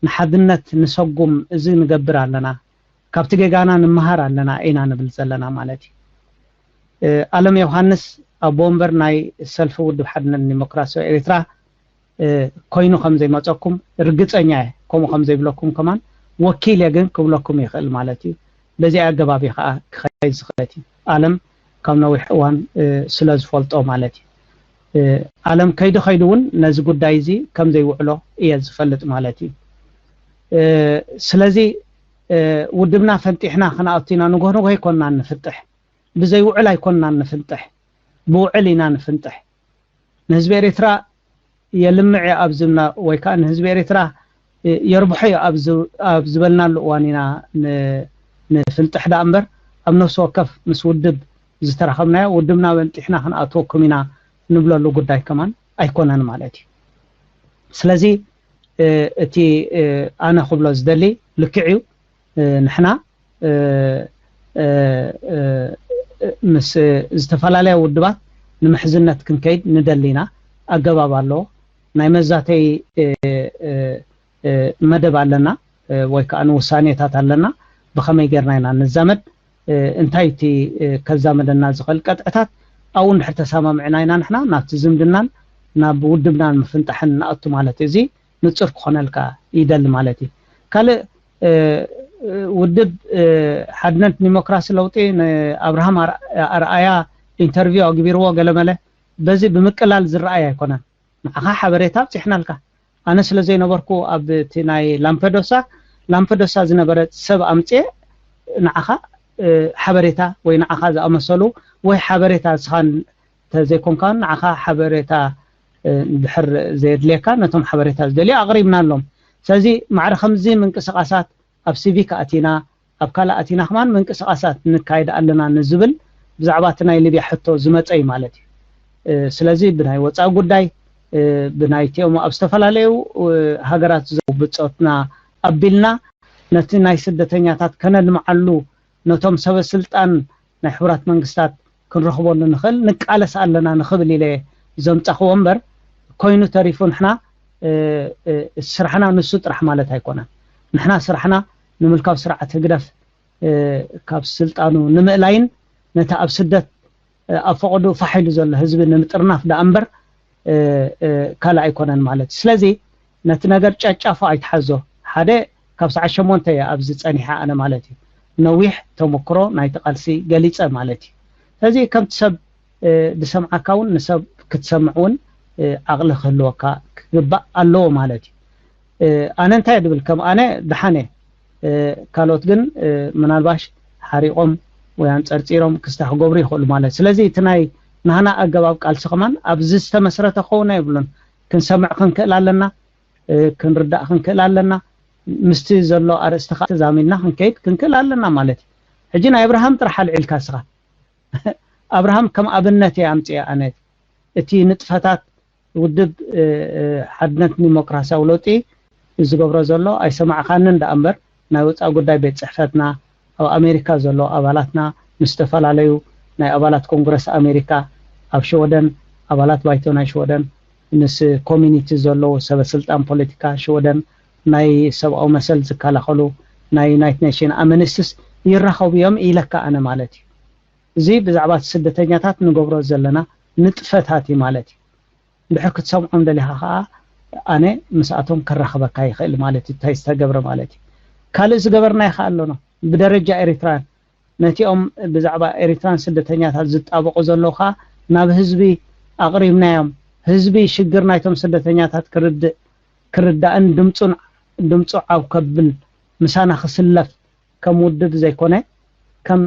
ንሓድነት ንሰጉም፣ እዚ ንገብር ኣለና። ካብቲ ጌጋና ንምሃር ኣለና ኢና ንብል ዘለና ማለት እዩ። ኣለም ዮሃንስ ኣቦ ወንበር ናይ ሰልፊ ውድብ ሓድነት ዲሞክራሲያዊ ኤሪትራ ኮይኑ ከም ዘይመፀኩም ርግፀኛ እየ። ከምኡ ከም ዘይብለኩም ከማን ወኪል እየ ግን ክብለኩም ይኽእል ማለት እዩ። በዚ ኣገባብ እዩ ከዓ ክኸይድ ዝኽለት እዩ። ኣለም ካብ ነዊሕ እዋን ስለ ዝፈልጦ ማለት እዩ። ኣለም ከይዱ ከይዱ እውን ነዚ ጉዳይ እዚ ከም ዘይውዕሎ እየ ዝፈልጥ ማለት እዩ። ስለዚ ውድብና ፈንጢሕና ክንኣቱ ኢና። ንጎህ ንጎህ ኣይኮንና ንፍንጥሕ፣ ብዘይውዕል ኣይኮንና ንፍንጥሕ፣ ብውዕል ኢና ንፍንጥሕ። ንህዝቢ ኤሪትራ የልምዕ እየ ኣብ ዝብና ወይ ከዓ ንህዝቢ ኤሪትራ የርብሖ እዩ ኣብ ዝበልናሉ እዋን ኢና ንፍንጥሕ ደኣ እምበር ኣብ ነፍሲ ወከፍ ምስ ውድብ ዝተራኸብናዮ ውድብና በንጢሕና ክንኣትወኩም ኢና ንብለሉ ጉዳይ ከማን ኣይኮነን ማለት እዩ። ስለዚ እቲ ኣነ ክብሎ ዝደሊ ልክዕ እዩ። ንሕና ምስ ዝተፈላለያ ውድባት ንምሕዝነት ክንከይድ ንደሊ ኢና። ኣገባብ ኣለዎ። ናይ መዛተይ መደብ ኣለና ወይ ከዓ ንውሳኔታት ኣለና። ብኸመይ ጌርና ኢና ንዛመድ፣ እንታይ እቲ ከዛመደና ዝኽእል ቀጥዕታት ኣብኡ እንድሕር ተሰማምዕና ኢና ንሕና ናብቲ ዝምድናን ናብ ውድብናን ምፍንጣሕን ንኣቱ ማለት እዩ። እዚ ንጹር ክኾነልካ ይደሊ ማለት እዩ። ካልእ ውድብ ሓድነት ዲሞክራሲ ለውጢ ንኣብርሃም ኣርኣያ ኢንተርቪው ኣግቢርዎ ገለመለ በዚ ብምቅላል ዝረኣይ ኣይኮነን። ንዓኻ ሓበሬታ ኣብፂሕናልካ። ኣነ ስለ ዘይነበርኩ ኣብ እቲ ናይ ላምፐዶሳ ላምፐዶሳ ዝነበረ ሰብ ኣምፅኤ ንዓኻ ሓበሬታ ወይ ንዓኻ ዝኣመሰሉ ወይ ሓበሬታ ስኻን ተዘይኮንካ ንዓኻ ሓበሬታ ድሕር ዘየድልየካ ነቶም ሓበሬታ ዝደልዩ ኣቕሪብናሎም። ስለዚ ማዕረ ከምዚ ምንቅስቃሳት ኣብ ሲቪክ ኣቲና ኣብ ካልእ ኣቲና ከማን ምንቅስቃሳት ንካይድ ኣለና ንዝብል ብዛዕባ እቲ ናይ ሊብያ ሕቶ ዝመፀ እዩ ማለት እዩ። ስለዚ ብናይ ወፃኢ ጉዳይ ብናይቲኦም ኣብ ዝተፈላለዩ ሃገራት ዘው ብፆትና ኣቢልና ነቲ ናይ ስደተኛታት ከነልምዓሉ ነቶም ሰበ ስልጣን ናይ ሕቡራት መንግስታት ክንረኽበሉ ንኽእል ንቃለስ ኣለና ንኽብል ኢለ ዘምፃኽዎ እምበር ኮይኑ ተሪፉ ንሕና ስራሕና ንሱ ጥራሕ ማለት ኣይኮነን። ንሕና ስራሕና ንምልካዊ ስርዓት ህግደፍ ካብ ስልጣኑ ንምእላይን ነቲ ኣብ ስደት ኣብ ፈቐዱ ፋሕ ኢሉ ዘሎ ህዝቢ ንምጥርናፍ ደኣ እምበር ካልእ ኣይኮነን ማለት እዩ። ስለዚ ነቲ ነገር ጨጫፎ ኣይትሓዞ። ሓደ ካብ ሰዓት ሸሞንተ እየ ኣብዚ ጸኒሐ ኣነ ማለት እዩ። ነዊሕ ተመክሮ ናይቲ ቃልሲ ገሊጸ ማለት እዩ። ስለዚ ከምቲ ሰብ ዝሰምዓካ እውን ንሰብ ክትሰምዕ እውን ዓቕሊ ክህልወካ ክግባእ ኣለዎ ማለት እዩ። ኣነ እንታይ ድብል ከም ኣነ ደሓነ ካልኦት ግን ምናልባሽ ሓሪቖም ወይ ኣንፀርፂሮም ክስታ ክገብሩ ይኽእሉ ማለት ስለዚ እቲ ናይ ናህና ኣገባብ ቃልሲ ከማን ኣብዚ ዝተመስረተ ክኸውን ኣይብሉን። ክንሰምዕ ክንክእል ኣለና፣ ክንርዳእ ክንክእል ኣለና፣ ምስቲ ዘሎ ኣርእስቲ ከዓ ተዛሚድና ክንከይድ ክንክእል ኣለና ማለት እዩ። ሕጂ ናይ ኣብርሃም ጥራሕ ኣልዒልካ ስኻ ኣብርሃም ከም ኣብነት እየ ኣምፅየ ኣነ እቲ ንጥፈታት ውድብ ሓድነት ዲሞክራሲያዊ ለውጢ ዝገብሮ ዘሎ ኣይሰማዕካንን ደኣ እምበር ናይ ወፃኢ ጉዳይ ቤት ፅሕፈትና ኣብ ኣሜሪካ ዘሎ ኣባላትና ምስ ዝተፈላለዩ ናይ ኣባላት ኮንግረስ ኣሜሪካ ኣብ ሽወደን ኣባላት ባይቶ ናይ ሽወደን ምስ ኮሚኒቲ ዘለዉ ሰበ ስልጣን ፖለቲካ ሽወደን ናይ ሰብኣዊ መሰል ዝከላኸሉ ናይ ዩናይትድ ኔሽን ኣመንስትስ ይራኸቡ እዮም ኢለካ ኣነ ማለት እዩ። እዚ ብዛዕባ ስደተኛታት ንገብሮ ዘለና ንጥፈታት እዩ ማለት እዩ። እንድሕር ክትሰምዖም ደሊኻ ከዓ ኣነ ምስኣቶም ከራኽበካ ይኽእል ማለት እዩ እንታይ ዝተገብረ ማለት እዩ። ካልእ ዝገበርናዮ ከዓ ኣሎና ብደረጃ ኤሪትራን ነቲኦም ብዛዕባ ኤሪትራን ስደተኛታት ዝጣበቑ ዘለዉ ከዓ ናብ ህዝቢ ኣቕሪብናዮም። ህዝቢ ሽግር ናይቶም ስደተኛታት ክርድእ ክርዳእን ድምፁን ድምፁ ዓው ከብል ምሳና ክስለፍ ከም ውድብ ዘይኮነ ከም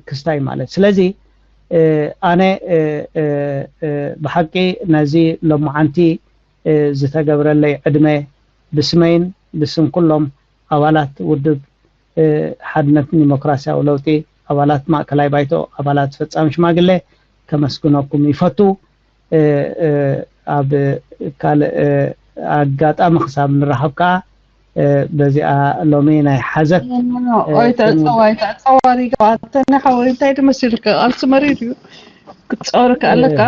ክስታይ ማለት ስለዚ ኣነ ብሓቂ ነዚ ሎማዓንቲ ዝተገብረለይ ዕድመ ብስመይን ብስም ኩሎም ኣባላት ውድብ ሓድነት ዲሞክራሲያዊ ለውጢ ኣባላት ማእከላይ ባይቶ ኣባላት ፈፃሚ ሽማግለ ከመስግነኩም ይፈቱ። ኣብ ካልእ ኣጋጣሚ ክሳብ ንራኸብ ከዓ በዚኣ ሎሚ ናይ ሓዘት ኣይተዕፀዋ ኣይተዕፀዋ ሪጋ ኣተና ሓወይ እንታይ ድመሲልካ ቃልሲ መሪር እዩ ክትፀወር ከኣለካ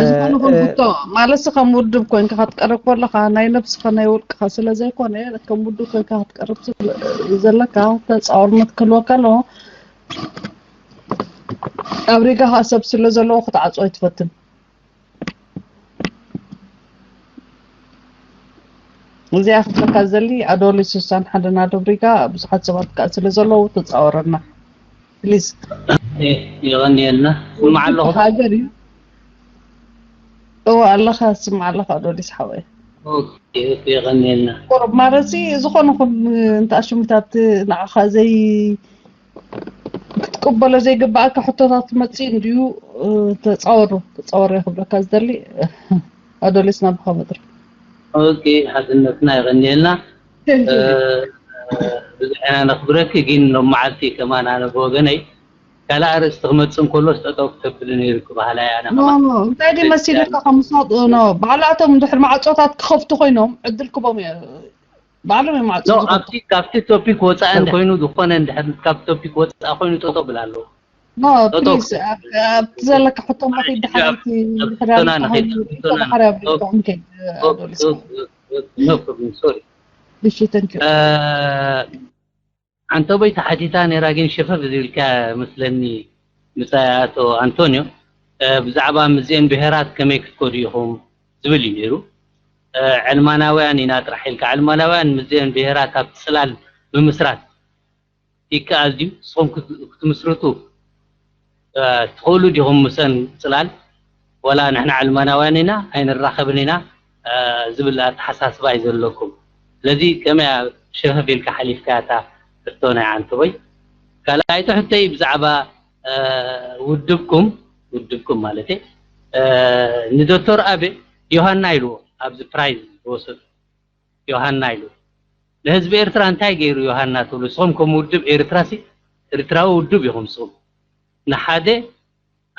ዝኾነ ኹን ሕቶ ማለትሲ ከም ውድብ ኮንካ ክትቀርብ ከለካ ናይ ነብስካ ናይ ውልቅካ ስለ ዘይኮነ ከም ውድብ ኮንካ ክትቀርብ ዘለካ ተፃወርነት ክህልወካ ኣለዎ ኣብ ሪጋ ከዓ ሰብ ስለ ዘለዎ ክትዓፅዎ ኣይትፈትን እዚኣ ክትለካ ዘሊ ኣዶሊ ስሳን ሓደ ናዶብሪጋ ብዙሓት ሰባት ከዓ ስለ ዘለዉ ተፃወረና ፕሊዝ የቐንየልና ስማዕ ኣለኹ ሃገር እዩ እወ ኣለኻ ስማዕ ኣለኻ ኣዶሊስ ሓወይ የቐንየልና ቁሩብ ማለት ሲ ዝኾነ ኹን እንተ ኣሽሙታት ንዓኻ ዘይ ክትቅበሎ ዘይግባኣካ ሕቶታት መፅእ እንድዩ ተፃወሩ ተፃወሩ ክብለካ ዝደሊ ኣዶሊስ ናብኻ መድሪ ኦኬ ሓድነትና የቐንየልና ብዙሕ ኢና ነኽብረኪ ግን ሎም መዓልቲ ከማን ኣነ ብወገነይ ካልእ ኣርእስቲ ክመፅእ እንከሎስ ጠጠው ክተብሊ ነይሩ ክበሃላ እያ ኣነ ከማን እንታይ ድዩ መሲልካ ከምሳት ባዕላቶም ድሕሪ ማዕፆታት ክኸፍቱ ኮይኖም ዕድል ክቦም እየ ባዕሎም እዮም ማዕፆ ካብቲ ካብቲ ቶፒክ ወፃኢ እንኮይኑ ዝኾነ እንድሕር ካብ ቶፒክ ወፃኢ ኮይኑ ጠጠው ብል ኣለዎ ኖ ፕሊዝ ኣብቲ ዘለካ ሕቶ ማኺድ ድሓርቲ ድሕሪ ኣንቶበይ ተሓቲታ ነራ ግን ሸፈፍ ዝብልካ መስለኒ ምሳይ ኣቶ ኣንቶንዮ ብዛዕባ ምዚአን ብሄራት ከመይ ክትከዱ ኢኹም ዝብል እዩ ነይሩ ዕልማናውያን ኢና ጥራሕ ኢልካ ዕልማናውያን ምዚአን ብሄራት ኣብ ፅላል ምምስራት ይከኣል ድዩ ንስኹም ክትምስርቱ ትኽእሉ ዲኹም ምስአን ፅላል ዋላ ንሕና ዕልማናውያን ኢና ኣይንራኸብን ኢና ዝብል ኣተሓሳስባ እዩ ዘለኩም ስለዚ ከመይ ሸፈፍ ኢልካ ሓሊፍካ እታ ሕቶ ናይ ዓንተቦይ ካልኣይቲ ሕቶይ ብዛዕባ ውድብኩም ውድብኩም ማለት ንዶክተር ኣቤ ዮሃና ኢልዎ ኣብዚ ፕራይዝ ዝወሰዱ ዮሃና ኢሉ ንህዝቢ ኤርትራ እንታይ ገይሩ ዮሃና ትብሉ ንስኹም ከም ውድብ ኤርትራ ሲ ኤርትራዊ ውድብ ኢኹም ንስኹም ንሓደ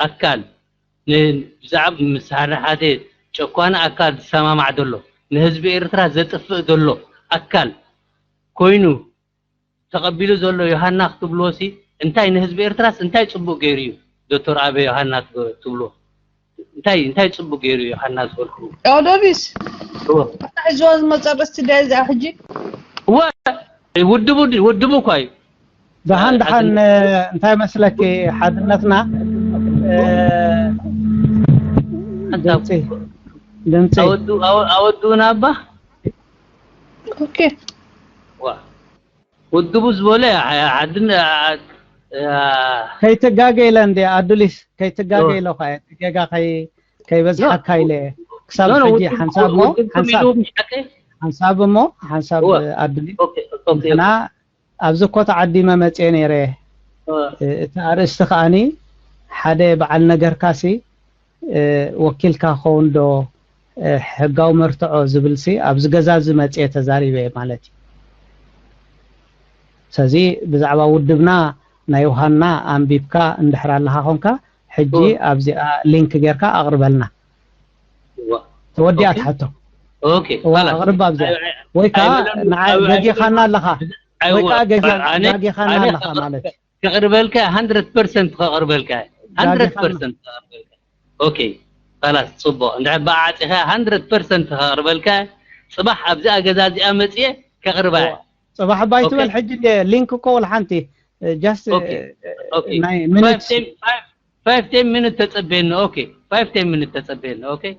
ኣካል ብዛዕባ ምስ ሓደ ሓደ ጨኳኒ ኣካል ዝሰማማዕ ዘሎ ንህዝቢ ኤርትራ ዘጥፍእ ዘሎ ኣካል ኮይኑ ተቐቢሉ ዘሎ ዮሃና ክትብልዎ ሲ እንታይ ንህዝቢ ኤርትራስ እንታይ ጽቡቕ ገይሩ እዩ ዶክተር ኣበ ዮሃና ትብልዎ እንታይ እንታይ ጽቡቕ ገይሩ ዮሃና ዝበልኩ ኦዶቢስ ኣታ ሕዝዋ ዝመጸ ርእስቲ ዳይ እዚኣ ሕጂ እወ ውድቡ ውድቡ እኳ እዩ ደሓን ደሓን እንታይ መስለኪ ሓድነትና ድምፂ ድምፂ ኣወዱና ኣባ ኦኬ ውድቡ ዝበሎ ሓድን ከይትጋገ ኢለ እንዲ ኣዱሊስ ከይትጋገ ኢለ ኳ ጌጋ ከይበዝሓካ ኢለ ክሳብ ሕጂ ሓንሳብ ሞ ሓንሳብ እሞ ሓንሳብ ኣዱሊስ ንሕና ኣብዚ እኮ ተዓዲመ መፅየ ነይረ እቲ ኣርእስቲ ከዓኒ ሓደ በዓል ነገርካሲ ወኪልካ ክኸውን ዶ ሕጋዊ መርትዖ ዝብል ሲ ኣብዚ ገዛ እዚ መፅየ ተዛሪበ ማለት እዩ። ስለዚ ብዛዕባ ውድብና ናይ ዮሃና ኣንቢብካ እንድሕር ኣለካ ኮንካ ሕጂ ኣብዚኣ ሊንክ ጌርካ ኣቕርበልና። ተወዲኣ ትሓቶ ኣቕርባ ኣብዚኣ ወይ ከዓ ገጊኻና ኣለኻ ወይ ከዓ ገጊኻና ኣለኻ ማለት እዩ። ከቕርበልካ hundred percent ከቕርበልካ hundred percent ከቕርበልካ okay خلاص ጽቡቕ እንድሕር ብኣዕጺኻ hundred percent ከቕርበልካ ጽባሕ ኣብዚኣ ገዛ እዚኣ መጽየ ከቕርባ እየ ጽባሕ ባይ ትበል ሕጂ ሊንክ እኮ ወላ ሓንቲ just ናይ minutes five ten minute ተጸበየኒ okay five ten minute ተጸበየኒ okay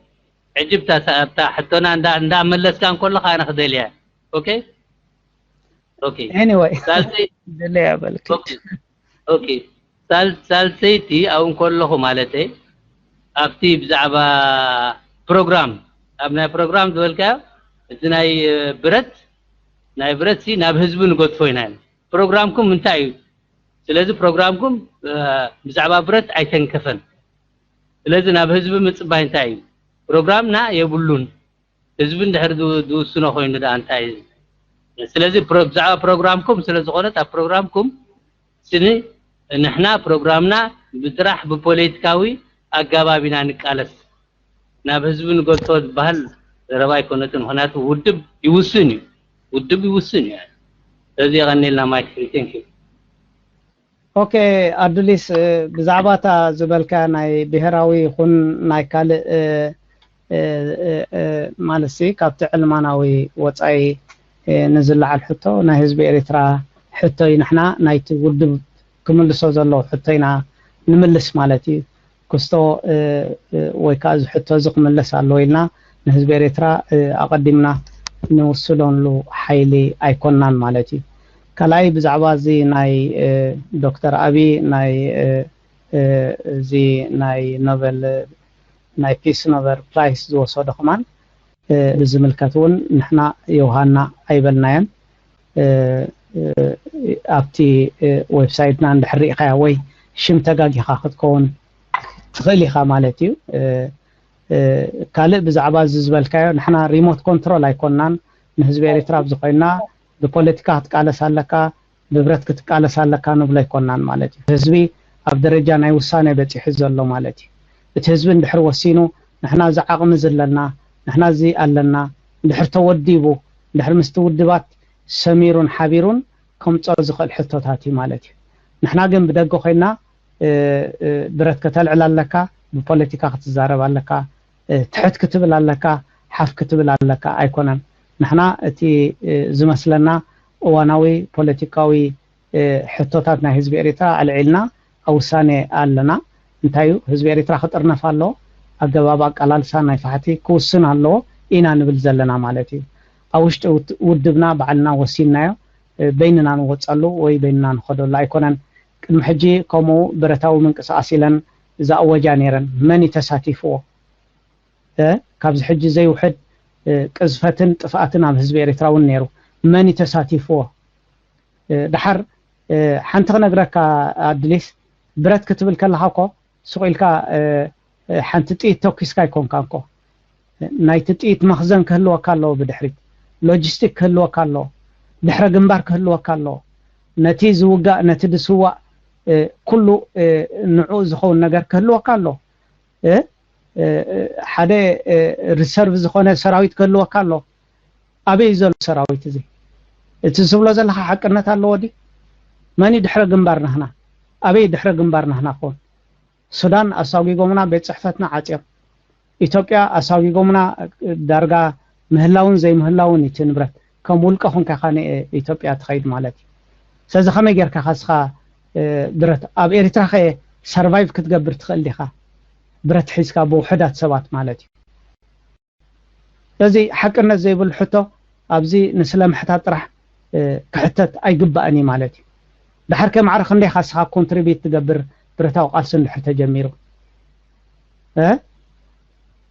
ሕጂ ብታ ሰኣብታ ሕቶና እንዳ እንዳ መለስካ እንከለኻ ኣነ ክደልያ okay okay anyway ሳልሰይ ደለያ በልክ okay ሳል ሳልሰይቲ ኣብኡ እንከለኹ ማለተይ ኣብቲ ብዛዕባ ፕሮግራም ኣብ ናይ ፕሮግራም ዝበልካዮ እቲ ናይ ብረት ናይ ብረት ሲ ናብ ህዝቢ ንገድፎ ኢና ፕሮግራምኩም እንታይ እዩ ስለዚ ፕሮግራምኩም ብዛዕባ ብረት ኣይተንከፈን ስለዚ ናብ ህዝቢ ምፅባይ እንታይ እዩ ፕሮግራምና የብሉን ህዝቢ እንድሕር ዝውስኖ ኮይኑ ደኣ እንታይ እዩ ስለዚ ብዛዕባ ፕሮግራምኩም ስለ ዝኾነት ኣብ ፕሮግራምኩም ስኒ ንሕና ፕሮግራምና ብጥራሕ ብፖለቲካዊ ኣጋባብ ኢና ንቃለስ ናብ ህዝቢ ንገልጾ ዝበሃል ዘረባ ኣይኮነትን። ምክንያቱ ውድብ ይውስን እዩ፣ ውድብ ይውስን እዩ። ስለዚ የቐኔልና ማይክ ፍሪ። Thank you። ኦኬ፣ ኣዱሊስ፣ ብዛዕባ እታ ዝበልካ ናይ ብሄራዊ ይኹን ናይ ካልእ ማለት ሲ ካብቲ ዕልማናዊ ወፃኢ ንዝለዓል ሕቶ ናይ ህዝቢ ኤሪትራ ሕቶ እዩ። ንሕና ናይቲ ውድብ ክምልሶ ዘለዎ ሕቶ ኢና ንምልስ ማለት እዩ። ክስቶ ወይ ከዓ እዚ ሕቶ እዚ ክምለስ ኣለዎ ኢልና ንህዝቢ ኤሪትራ ኣቐዲምና ንውስለሉ ሓይሊ ኣይኮናን ማለት እዩ። ካልኣይ ብዛዕባ እዚ ናይ ዶክተር ኣቢ ናይ እዚ ናይ ኖቨል ናይ ፒስ ኖቨል ፕራይስ ዝወሰዶ ከማን ብዝምልከት እውን ንሕና ዮሃና ኣይበልናዮን። ኣብቲ ዌብሳይትና እንድሕር ርኢኻያ ወይ ሽም ተጋጊኻ ክትከውን ትኽእል ኢኻ ማለት እዩ። ካልእ ብዛዕባ እዚ ዝበልካዮ ንሕና ሪሞት ኮንትሮል ኣይኮናን። ንህዝቢ ኤሪትራ ኣብዚ ኮይና ብፖለቲካ ክትቃለስ ኣለካ፣ ብብረት ክትቃለስ ኣለካ ንብሎ ኣይኮናን ማለት እዩ። ህዝቢ ኣብ ደረጃ ናይ ውሳኔ በፂሑ ዘሎ ማለት እዩ። እቲ ህዝቢ እንድሕር ወሲኑ ንሕና እዚ ዓቕሚ እዚ ኣለና፣ ንሕና እዚ ኣለና፣ እንድሕር ተወዲቡ፣ እንድሕር ምስቲ ውድባት ሰሚሩን ሓቢሩን ከምፅኦ ዝኽእል ሕቶታት እዩ ማለት እዩ። ንሕና ግን ብደገ ኮይና ብረት ከተልዕል ኣለካ፣ ብፖለቲካ ክትዛረብ ኣለካ፣ ትሕት ክትብል ኣለካ፣ ሓፍ ክትብል ኣለካ ኣይኮነን። ንሕና እቲ ዝመስለና እዋናዊ ፖለቲካዊ ሕቶታት ናይ ህዝቢ ኤሪትራ ኣልዒልና ኣብ ውሳኔ ኣለና። እንታይ እዩ ህዝቢ ኤሪትራ ክጥርነፍ ኣለዎ፣ ኣገባብ ኣቃላልሳ ናይ ፋሕቲ ክውስን ኣለዎ ኢና ንብል ዘለና ማለት እዩ። ኣብ ውሽጢ ውድብና ባዕልና ወሲንናዮ በይንና ንወፀሉ ወይ በይንና ንኸደሉ ኣይኮነን። ቅድሚ ሕጂ ከምኡ ብረታዊ ምንቅስቃስ ኢለን ዝኣወጃ ነይረን። መን እዩ ተሳቲፍዎ? ካብዚ ሕጂ ዘይውሕድ ቅዝፈትን ጥፍኣትን ኣብ ህዝቢ ኤሪትራ እውን ነይሩ። መን እዩ ተሳቲፍዎ? ድሓር ሓንቲ ክነግረካ ኣድሊስ፣ ብረት ክትብል ከለካ እኮ ስቕ ኢልካ ሓንቲ ጥይት ተኩስካ ኣይኮንካ እኮ። ናይቲ ጥይት መኽዘን ክህልወካ ኣለዎ፣ ብድሕሪት ሎጂስቲክ ክህልወካ ኣለዎ፣ ድሕረ ግንባር ክህልወካ ኣለዎ። ነቲ ዝውጋእ ነቲ ዝስዋእ ኩሉ ንዑ ዝኸውን ነገር ክህልወካ ኣለዎ። ሓደ ሪሰርቭ ዝኾነ ሰራዊት ክህልወካ ኣሎ። ኣበይ ዘሎ ሰራዊት እዚ? እቲ ዝብሎ ዘለካ ሓቅነት ኣለዎ ድዩ? መን ድሕረ ግንባር ናህና? ኣበይ ድሕረ ግንባር ናህና ክኾን? ሱዳን ኣሳጒጎምና፣ ቤት ፅሕፈትና ዓፅዮም። ኢትዮጵያ ኣሳጒጎምና፣ ዳርጋ ምህላውን ዘይምህላውን እቲ ንብረት ከም ውልቀ ኮንካ ኢኻ ንኢትዮጵያ ትኸይድ ማለት እዩ። ስለዚ ከመይ ጌርካ ኢኻ እስኻ ብረት ኣብ ኤሪትራ ከ ሰርቫይቭ ክትገብር ትኽእል ዲኻ? ብረት ሒዝካ ብውሑዳት ሰባት ማለት እዩ። ስለዚ ሓቅነት ዘይብሉ ሕቶ ኣብዚ ንስለ ምሕታት ጥራሕ ክሕተት ኣይግባእን እዩ ማለት እዩ። ድሓር ከ ማዕረ ክንደይ ኢኻ እስኻ ኮንትሪቢዩት ትገብር ብረታዊ ቃልሲ እንድሕር ተጀሚሩ?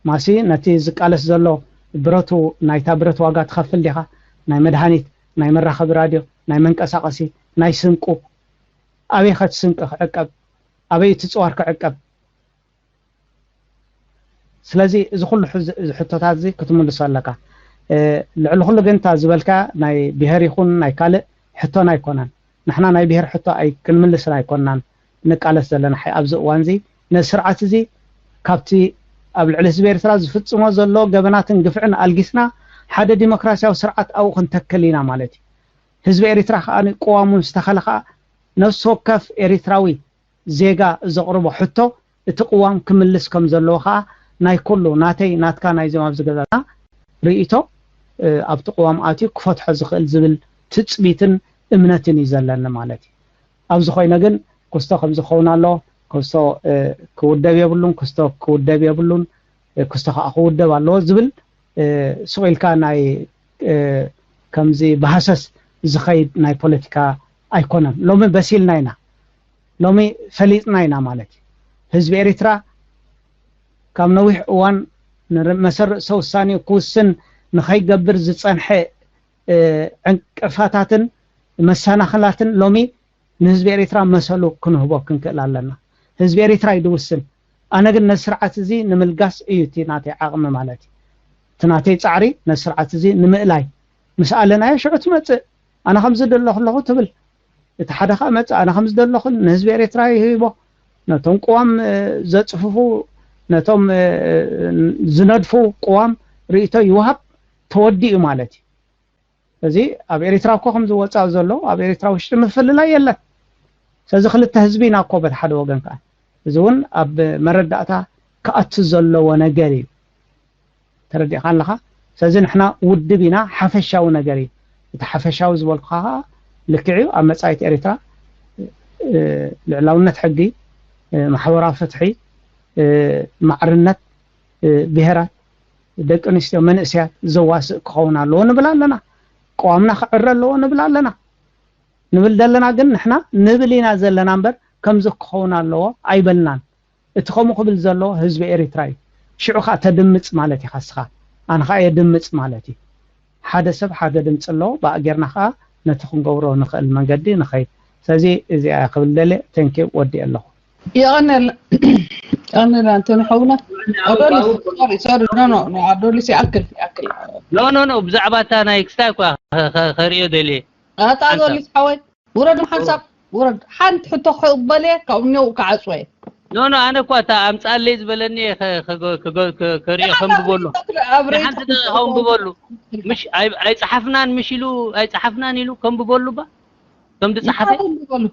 ማሲ ነቲ ዝቃለስ ዘሎ ብረቱ ናይታ ብረት ዋጋ ትኸፍል ዲኻ? ናይ መድሃኒት፣ ናይ መራኸቢ ራድዮ፣ ናይ መንቀሳቐሲ፣ ናይ ስንቁ፣ ኣበይ ኸ እቲ ስንቂ ክዕቀብ? ኣበይ እቲ ፅዋር ክዕቀብ? ስለዚ እዚ ኩሉ ሕቶታት እዚ ክትምልሶ ኣለካ። ልዕሊ ኩሉ ግን እታ ዝበልካ ናይ ብሄር ይኹን ናይ ካልእ ሕቶና ኣይኮነን። ንሕና ናይ ብሄር ሕቶ ኣይ ክንምልስን ኣይኮናን ንቃለስ ዘለና። ሓይ ኣብዚ እዋን እዚ ነዚ ስርዓት እዚ ካብቲ ኣብ ልዕሊ ህዝቢ ኤርትራ ዝፍጽሞ ዘሎ ገበናትን ግፍዕን ኣልጊስና ሓደ ዲሞክራሲያዊ ስርዓት ኣብኡ ክንተክል ኢና ማለት እዩ። ህዝቢ ኤርትራ ከዓ ቅዋሙ ምስ ተኸለ ከዓ ነፍሲ ወከፍ ኤርትራዊ ዜጋ ዘቕርቦ ሕቶ እቲ ቅዋም ክምልስ ከም ዘለዎ ከዓ ናይ ኩሉ ናተይ ናትካ ናይዞም ኣብዚ ገዛና ርእይቶ ኣብቲ ቅዋም ኣትዩ ክፈትሖ ዝኽእል ዝብል ትፅቢትን እምነትን እዩ ዘለኒ ማለት እዩ። ኣብዚ ኮይነ ግን ክስቶ ከምዚ ክኸውን ኣለዎ፣ ክስቶ ክውደብ የብሉን፣ ክስቶ ክውደብ የብሉን፣ ክስቶ ከዓ ክውደብ ኣለዎ ዝብል ስቕ ኢልካ ናይ ከምዚ ብሃሰስ ዝኸይድ ናይ ፖለቲካ ኣይኮነን። ሎሚ በሲልና ኢና፣ ሎሚ ፈሊጥና ኢና ማለት እዩ። ህዝቢ ኤሪትራ ካብ ነዊሕ እዋን መሰል ርእሰ ውሳኔኡ ክውስን ንኸይገብር ዝጸንሐ ዕንቅፋታትን መሰናኽላትን ሎሚ ንህዝቢ ኤሪትራ መሰሉ ክንህቦ ክንክእል ኣለና። ህዝቢ ኤሪትራ እዩ ድውስን። ኣነ ግን ነዚ ስርዓት እዚ ንምልጋስ እዩ እቲ ናተይ ዓቕሚ ማለት እዩ። እቲ ናተይ ጻዕሪ ነዚ ስርዓት እዚ ንምእላይ ምስ ኣለናዮ ሽዑ ትመጽእ። ኣነ ከምዚ ደለኹ ኣለኹ ትብል። እቲ ሓደ ከዓ መጽእ ኣነ ከምዚ ደለኹ ንህዝቢ ኤሪትራ ይህቦ። ነቶም ቅዋም ዘጽፍፉ ነቶም ዝነድፉ ቅዋም ርእቶ ይወሃብ፣ ተወዲኡ ማለት እዩ። እዚ ኣብ ኤርትራ እኮ ከም ዝወፃእ ዘሎ ኣብ ኤርትራ ውሽጢ ምፍልላይ የለን። ስለዚ ክልተ ህዝቢ ኢና እኮ በቲ ሓደ ወገን ከዓ። እዚ እውን ኣብ መረዳእታ ክኣቱ ዘለዎ ነገር እዩ። ተረዲእካ ኣለኻ? ስለዚ ንሕና ውድብ ኢና፣ ሓፈሻዊ ነገር እዩ። እቲ ሓፈሻዊ ዝበልኩኻ ከዓ ልክዕ እዩ። ኣብ መጻኢት ኤርትራ ልዕላውነት ሕጊ፣ ማሕበራዊ ፍትሒ፣ ማዕርነት ብሄራት፣ ደቂ ኣንስትዮ፣ መንእሰያት ዘዋስእ ክኸውን ኣለዎ ንብል ኣለና። ቅዋምና ክዕረ ኣለዎ ንብል ኣለና። ንብል ዘለና ግን ንሕና ንብል ኢና ዘለና እምበር ከምዚ ክኸውን ኣለዎ ኣይበልናን። እቲ ከምኡ ክብል ዘሎ ህዝቢ ኤርትራ እዩ። ሽዑ ከዓ ተድምፅ ማለት ኢኻ እስኻ። ኣነ ከዓ የድምፅ ማለት እዩ። ሓደ ሰብ ሓደ ድምፂ ኣለዎ። ብኣ ጌርና ከዓ ነቲ ክንገብሮ ንኽእል መንገዲ ንኸይድ። ስለዚ እዚኣ ክብል ደልየ። Thank you፣ ወዲኤ ኣለኹ። የቐነል የቐነል ኣንቶኒ ሓውና። ኣዶሊስ፣ ሶሪ፣ ሶሪ፣ ኖ፣ ኖ፣ ኖ፣ ኣዶሊስ ይኣክል፣ ይኣክል። ኖ ኖ ኖ፣ ብዛዕባ እታ ናይ ክስታይ እኳ ከ- ከ- ከርእዮ ደልየ። ኣታ ኣዶሊስ ሓወይ፣ ውረድ ሓንሳብ፣ ውረድ። ሓንቲ ሕቶ ክቕበል እየ፣ ካብኡ ኔው ክዓጽወ እየ። ኖ ኖ፣ ኣነ እኳ እታ ኣምጻለይ ዝበለኒ እየ ከ- ከ- ከ- ከ- ከ- ከርእዮ ከንብበሉ። ንሓንቲ ደቂቃ ከንብበሉ። ምሽ ኣይ- ኣይጸሓፍናን ምሽ ኢሉ ኣይጸሓፍናን ኢሉ ከንብበሉ ባ ከም ዝጸሓፈ ከንብበሉ።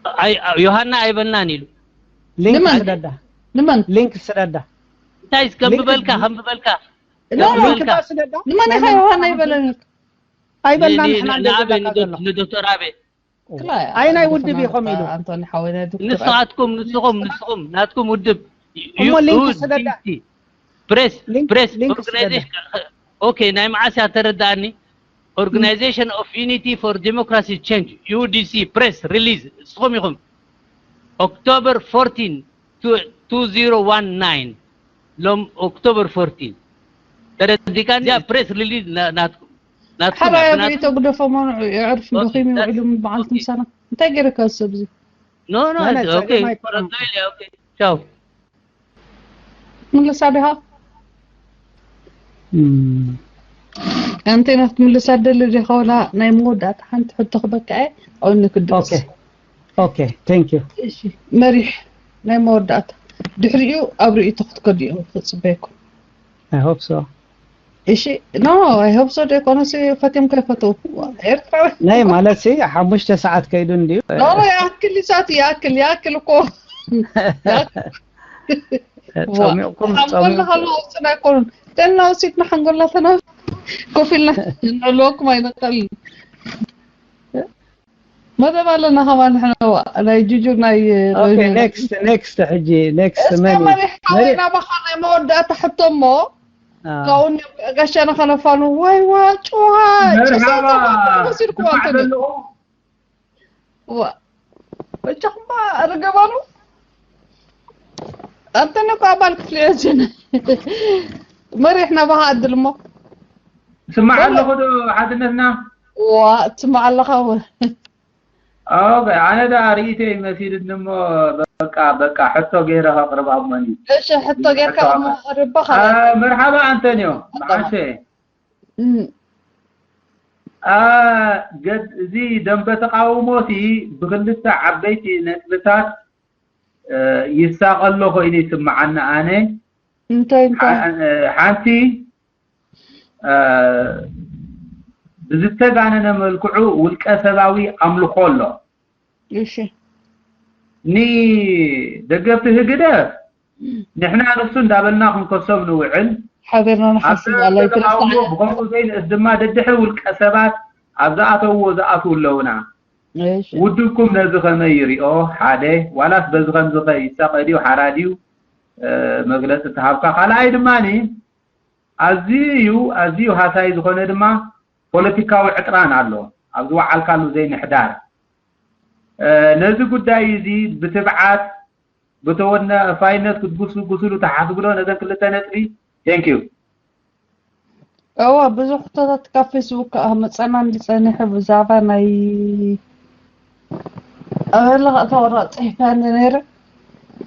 ኣይ ዮሃና ኣይበልናን ኢሉ። ሊንክ ንመን? ስደዳ። ንመን? ሊንክ ስደዳ። እንታይ ከንብበልካ ከንብበልካ ኖ፣ ኖ፣ ሊንክ ባ ስደዳ። ንመን ኢኻ ዮሃና ኣይበለኒ? ኣይበልና ን- ንሕና ን- ንኣበይ ንደግመካ ዘሎ። ንዶክተር ኣበይ ኣይ ናይ ውድብ ኢኹም ኢሉ። ኣንቶኒ ሓወይ ናይ ዶክተር ንስኻትኩም ንስኹም ንስኹም ናትኩም ውድብ እሞ ሊንክ ስደዳ። ፕሬስ ሊንክ- ፕሬስ ሊንክ ኦርጋናይዜሽን ኦኬ ናይ መዓስ እያ ተረዳእኒ። Organization of Unity for Democracy Change, U D C, press release ንስኹም ኢኹም። October fourteen, two- two zero one nine ሎም ኦክቶበር ፎርቲን ተረዲካ እዚኣ ፕሬስ ሪሊዝ ናትኩም ናትኩም ሓራይ እያ፣ ኣብ ርእቶ ግደፎ መኑዑ የዕርፍ ኦኬ፣ ደኺም that's- ይውዕሉ በዓል ኦኬ። ትምሳና እንታይ ገይረካ ሰብ እዚ ኖ ኖ ማለት ኦኬ ጸገም ኣይኮነን። ቆረጽ ኢለ ኦኬ ቻው ምልሳ ዲኻ እም፣ ኣንተ ኢና ክትምልሳ ደሊ ዲኻ ወላ ናይ መወዳእታ ሓንቲ ሕቶ ክበካ እየ ኣውኒ ክድቅስ ኦኬ ኦኬ thank you። እሺ መሪሕ ናይ መወዳእታ ድሕሪኡ ኣብ ርእቶ ክትከዱ እዮም ክጽበየኩም I hope so። እሺ ኖ I hope so ደይኮነሲ ፈትዮም ከይፈተው ኤርትራዊ ናይ ማለት ሲ ሓሙሽተ ሰዓት ከይዱ እንድዩ። ኖ ይኣክል እዩ ሰዓት ይኣክል ይኣክል እኮ ጸሚቕኩም ሓንጎልና ጸሚቕኩም ከለዋ ውፅን ኣይኮኑን። ደና ውፅኢትና ሓንጎልና ተና ኮፍ ኢልና ንዕልወኩም ኣይንኽእል። መደብ ኣለና ከማን ንሕና ናይ ጁጁ ናይ okay next next ሕጂ next እስከ መን እዩ? መሪሕ ሓወይ ናባኻ ናይ መወዳእታ ሕቶ እሞ አ፣ ካብኡ ጋሻና ከነፋኑ ዋይ ዋ ጭዋ መርሓባ ወሲድኩም ስማዕ ኣንቶኒ ዘለኹ ዋ በጃኹም ርገባሉ ኣንተኒ እኮ ኣባል ክፍሊ ዕዝን መሪሕ ናባኻ ዕድል እሞ ስማዕ ኣለኹ ዶ ሓድነትና ዋ ትስማዕ ኣለኻ እውን ኦኬ ኣነ ዳ ርእይተይ መሲልኒ እሞ በቃ በቃ ሕቶ ገይረ ከቕርብ ኣሞኒ እሺ ሕቶ ጌርካ እሞ ቅርባ አ፣ መርሓባ ኣንተንዮ መዓሸ አ፣ ገድ- እዚ ደንበ ተቃውሞ ሲ ብክልተ ዓበይቲ ነጥብታት እ፣ ይሳቐሎ ኮይኑ ይስምዓኒ ኣነ እንታይ እንታይ ሓ- እ፣ ሓንቲ እ፣ ብዝተጋነነ መልክዑ ውልቀ ሰባዊ ኣምልኾ ኣሎ። እሺ ንደገፍቲ ህግደፍ ንሕና ንሱ እንዳበልና ክንከሶም ንውዕል ሓቢርና ኣብ ንሓስብ ኣላ ተቃውሞ ብከምኡ ዘይንእስ ድማ ደድሕሪ ውልቀ ሰባት ኣብ ዝኣተውዎ ዝኣትዉ ኣለውና። እሺ ውድብኩም ነዚ ከመይ ይሪኦ? ሓደ ዋላስ በዚ ከምዚ ከ ይሳቐ ድዩ ሓራ ድዩ? እ፣ መግለፂ ተሃብካ። ካልኣይ ድማ ኣዝዩ ኣዝዩ ሃሳይ ዝኾነ ድማ ፖለቲካዊ ዕጥራን ኣሎ ኣብ ዝወዓልካሉ ዘይምሕዳር። እ፣ ነዚ ጉዳይ እዚ ብትብዓት ብተወናፋይነት ክትጉስጉስሉ ተሓስቡ ዶ ነዘን ክልተ ነጥቢ? Thank you። እዋ ብዙሕ ሕቶታት ካብ ፌስቡክ ከዓ መፀና እንዲ ፀኒሑ ብዛዕባ ናይ ኣበለኻ ተወራ ፅሒፋኒ ነይረ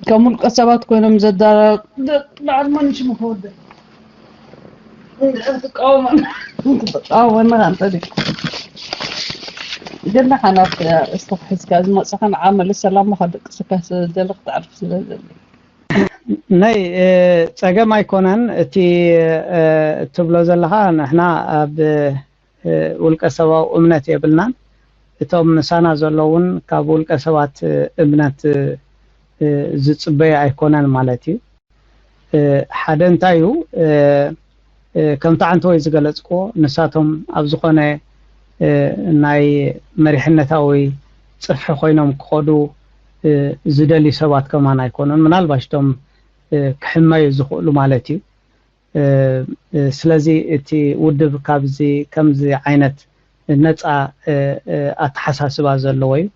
ከም ውልቀ ሰባት ኮይኖም ዘዳረቅ በዓል መንሽ ምክወደ ትቃወመና ትቃወመና ከንተ ግን ሓናት እስተ ሒዝካ ዝመፅኻ ንዓ መለስ ሰላም ከደቅስካ ስለዝደለ ክትዓርፍ ስለዘለ ነይ ጸገም ኣይኮነን። እቲ ትብሎ ዘለኻ ንሕና ኣብ ውልቀ ሰባዊ እምነት የብልናን። እቶም ምሳና ዘለውን ካብ ውልቀ ሰባት እምነት ዝጽበዩ ኣይኮነን ማለት እዩ። ሓደ እንታይ እዩ፣ ከምቲ ዓንተወይ ዝገለጽክዎ፣ ንሳቶም ኣብ ዝኾነ ናይ መሪሕነታዊ ጽፍሒ ኮይኖም ክኸዱ ዝደልዩ ሰባት ከማን ኣይኮኑን። ምናልባሽ እቶም ክሕመዩ ዝኽእሉ ማለት እዩ። ስለዚ እቲ ውድብ ካብዚ ከምዚ ዓይነት ነፃ ኣተሓሳስባ ዘለዎ እዩ።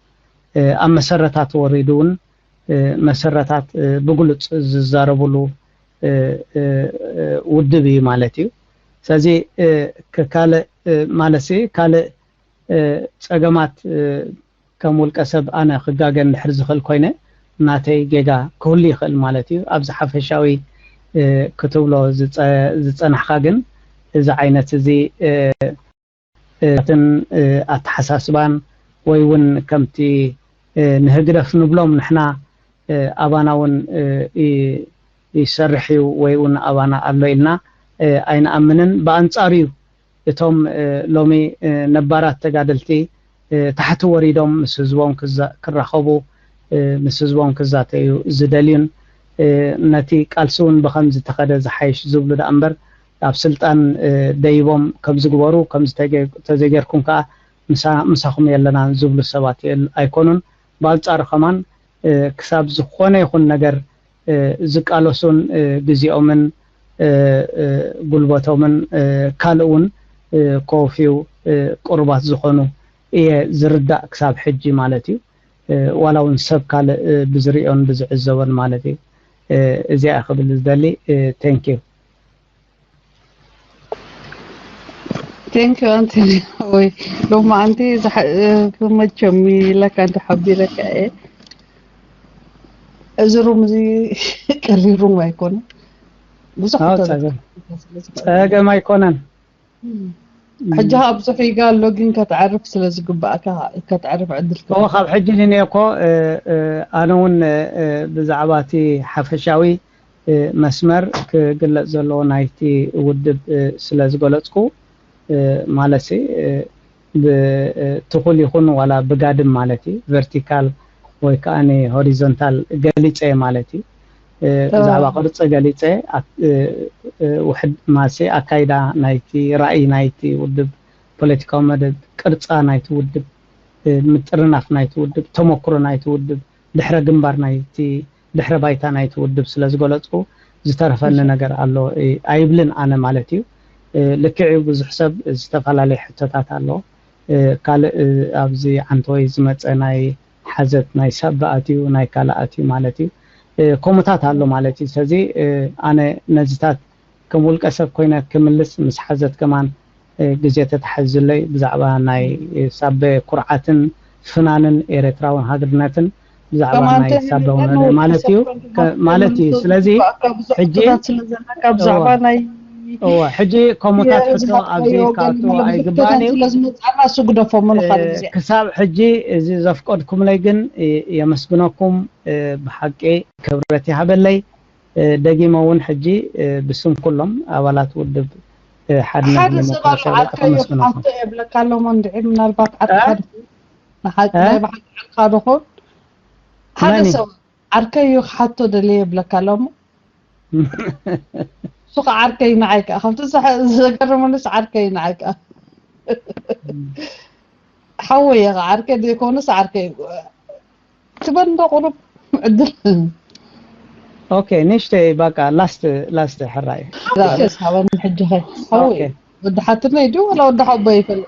ኣብ መሰረታት ወሪዱ እውን መሰረታት ብግሉፅ ዝዛረብሉ ውድብ እዩ ማለት እዩ። ስለዚ ካልእ ማለት ካልእ ፀገማት ከም ውልቀ ሰብ ኣነ ክጋገ እንድሕር ዝኽእል ኮይነ ናተይ ጌጋ ክህሉ ይኽእል ማለት እዩ። ኣብዚ ሓፈሻዊ ክትብሎ ዝፀናሕካ ግን እዚ ዓይነት እዚ ትን ኣተሓሳስባን ወይ እውን ከምቲ ንህግደፍ ንብሎም ንሕና ኣባና እውን ይሰርሕ እዩ ወይ እውን ኣባና ኣሎ ኢልና ኣይንኣምንን። ብኣንፃሩ እዩ እቶም ሎሚ ነባራት ተጋደልቲ ታሕቲ ወሪዶም ምስ ህዝቦም ክራኸቡ ምስ ህዝቦም ክዛተዩ ዝደልዩን ነቲ ቃልሲ እውን ብኸምዚ ተኸደ ዝሓይሽ ዝብሉ ደኣ እምበር ኣብ ስልጣን ደይቦም ከምዚ ግበሩ ከምዚ ተዘይጌርኩም ከዓ ምሳኹም የለናን ዝብሉ ሰባት ኣይኮኑን። ብኣንፃሩ ከማን ክሳብ ዝኾነ ይኹን ነገር ዝቃለሱን ግዜኦምን ጉልበቶምን ካልእ እውን ከወፍዩ ቅሩባት ዝኾኑ እየ ዝርዳእ ክሳብ ሕጂ ማለት እዩ። ዋላ እውን ሰብ ካልእ ብዝሪኦን ብዝዕዘቦን ማለት እዩ። እዚኣ ክብል ዝደሊ። Thank you። Thank you ኣንቶኒ። ወይ ሎማዓንቲ መቸም ኢለካ እንተ ሓቢረካ እየ። እዚ ሩም እዚ ቀሊል ሩም ኣይኮነን። ብዙሕ ጸገም ኣይኮነን። ሕጂ ካብ ብዙሕ ይጋ ኣሎ ግን ከተዕርፍ ስለ ዝግባእካ ከተዕርፍ ዕድል እኮ ካብ ሕጂ ንኔ እኮ ኣነ እውን ብዛዕባ እቲ ሓፈሻዊ መስመር ክግለጽ ዘለዎ ናይቲ ውድብ ስለ ዝገለጽኩ ማለት ትኹል ይኹን ዋላ ብጋድም ማለት እዩ ቨርቲካል ወይ ከዓ ሆሪዞንታል ገሊፀ ማለት እዩ። ብዛዕባ ቅርፂ ገሊፀ ውሕድ ማሲ ኣካይዳ ናይቲ ራእይ ናይቲ ውድብ ፖለቲካዊ መደብ ቅርፃ ናይቲ ውድብ ምጥርናፍ ናይቲ ውድብ ተመክሮ ናይቲ ውድብ ድሕረ ግንባር ናይቲ ድሕረ ባይታ ናይቲ ውድብ ስለ ዝገለፅኩ ዝተረፈኒ ነገር ኣሎ ኣይብልን ኣነ ማለት እዩ። ልክዕ እዩ ብዙሕ ሰብ ዝተፈላለየ ሕቶታት ኣሎ። ካልእ ኣብዚ ዓንተወይ ዝመፀ ናይ ሓዘት ናይ ሳባ ኣትዩ ናይ ካልእ ኣትዩ ማለት እዩ። ከምኡታት ኣሎ ማለት እዩ። ስለዚ ኣነ ነዚታት ከም ውልቀ ሰብ ኮይነ ክምልስ ምስ ሓዘት ከማን ግዜ ተታሓዝለይ ብዛዕባ ናይ ሳበ ኩርዓትን ፍናንን ኤረትራውን ሃገርነትን ብዛዕባ ናይ ሳበ ማለት እዩ ማለት እዩ። ስለዚ ሕጂ ብዛዕባ ናይ ሕጂ ከምኡታት ሕቶ ኣብዚ ክኣቱ ኣይግባእን እዩ። ስለዝመፅኣና እሱ ግደፎ ምንኻል ግዜ ክሳብ ሕጂ እዚ ዘፍቀድኩምለይ ግን የመስግነኩም። ብሓቂ ክብረት ይሃበለይ። ደጊመ እውን ሕጂ ብስም ኩሎም ኣባላት ውድብ ሓድነት ሓደ ሰብ ኣሎ ዓርከይ እዩ ክሓቶ የብለካ ኣሎ መንድዒ ምናልባት ዓርካ ናይ ብሓቂ ዓርካ ዶኾን ሓደ ሰብ ዓርከይ እዩ ክሓቶ ደልየ የብለካ ኣሎ እሱ ከዓ ዓርከይ ንዓይ ከዓ ካብቲ ዘገርመንስ ዓርከይ ንዓይ ከዓ ሓወይ እየ ከዓ ዓርከይ ዘይኮነስ ዓርከይ ትበል እንዶ ቁሩብ ዕድል ኦኬ ንሽተይ በቃ ላስት ላስት ሕራይ ሓበኒ ሕጂ ኸ ሓወይ ወዲ ሓትነይ ድዩ ወላ ወዲ ሓቦ ይፈልጥ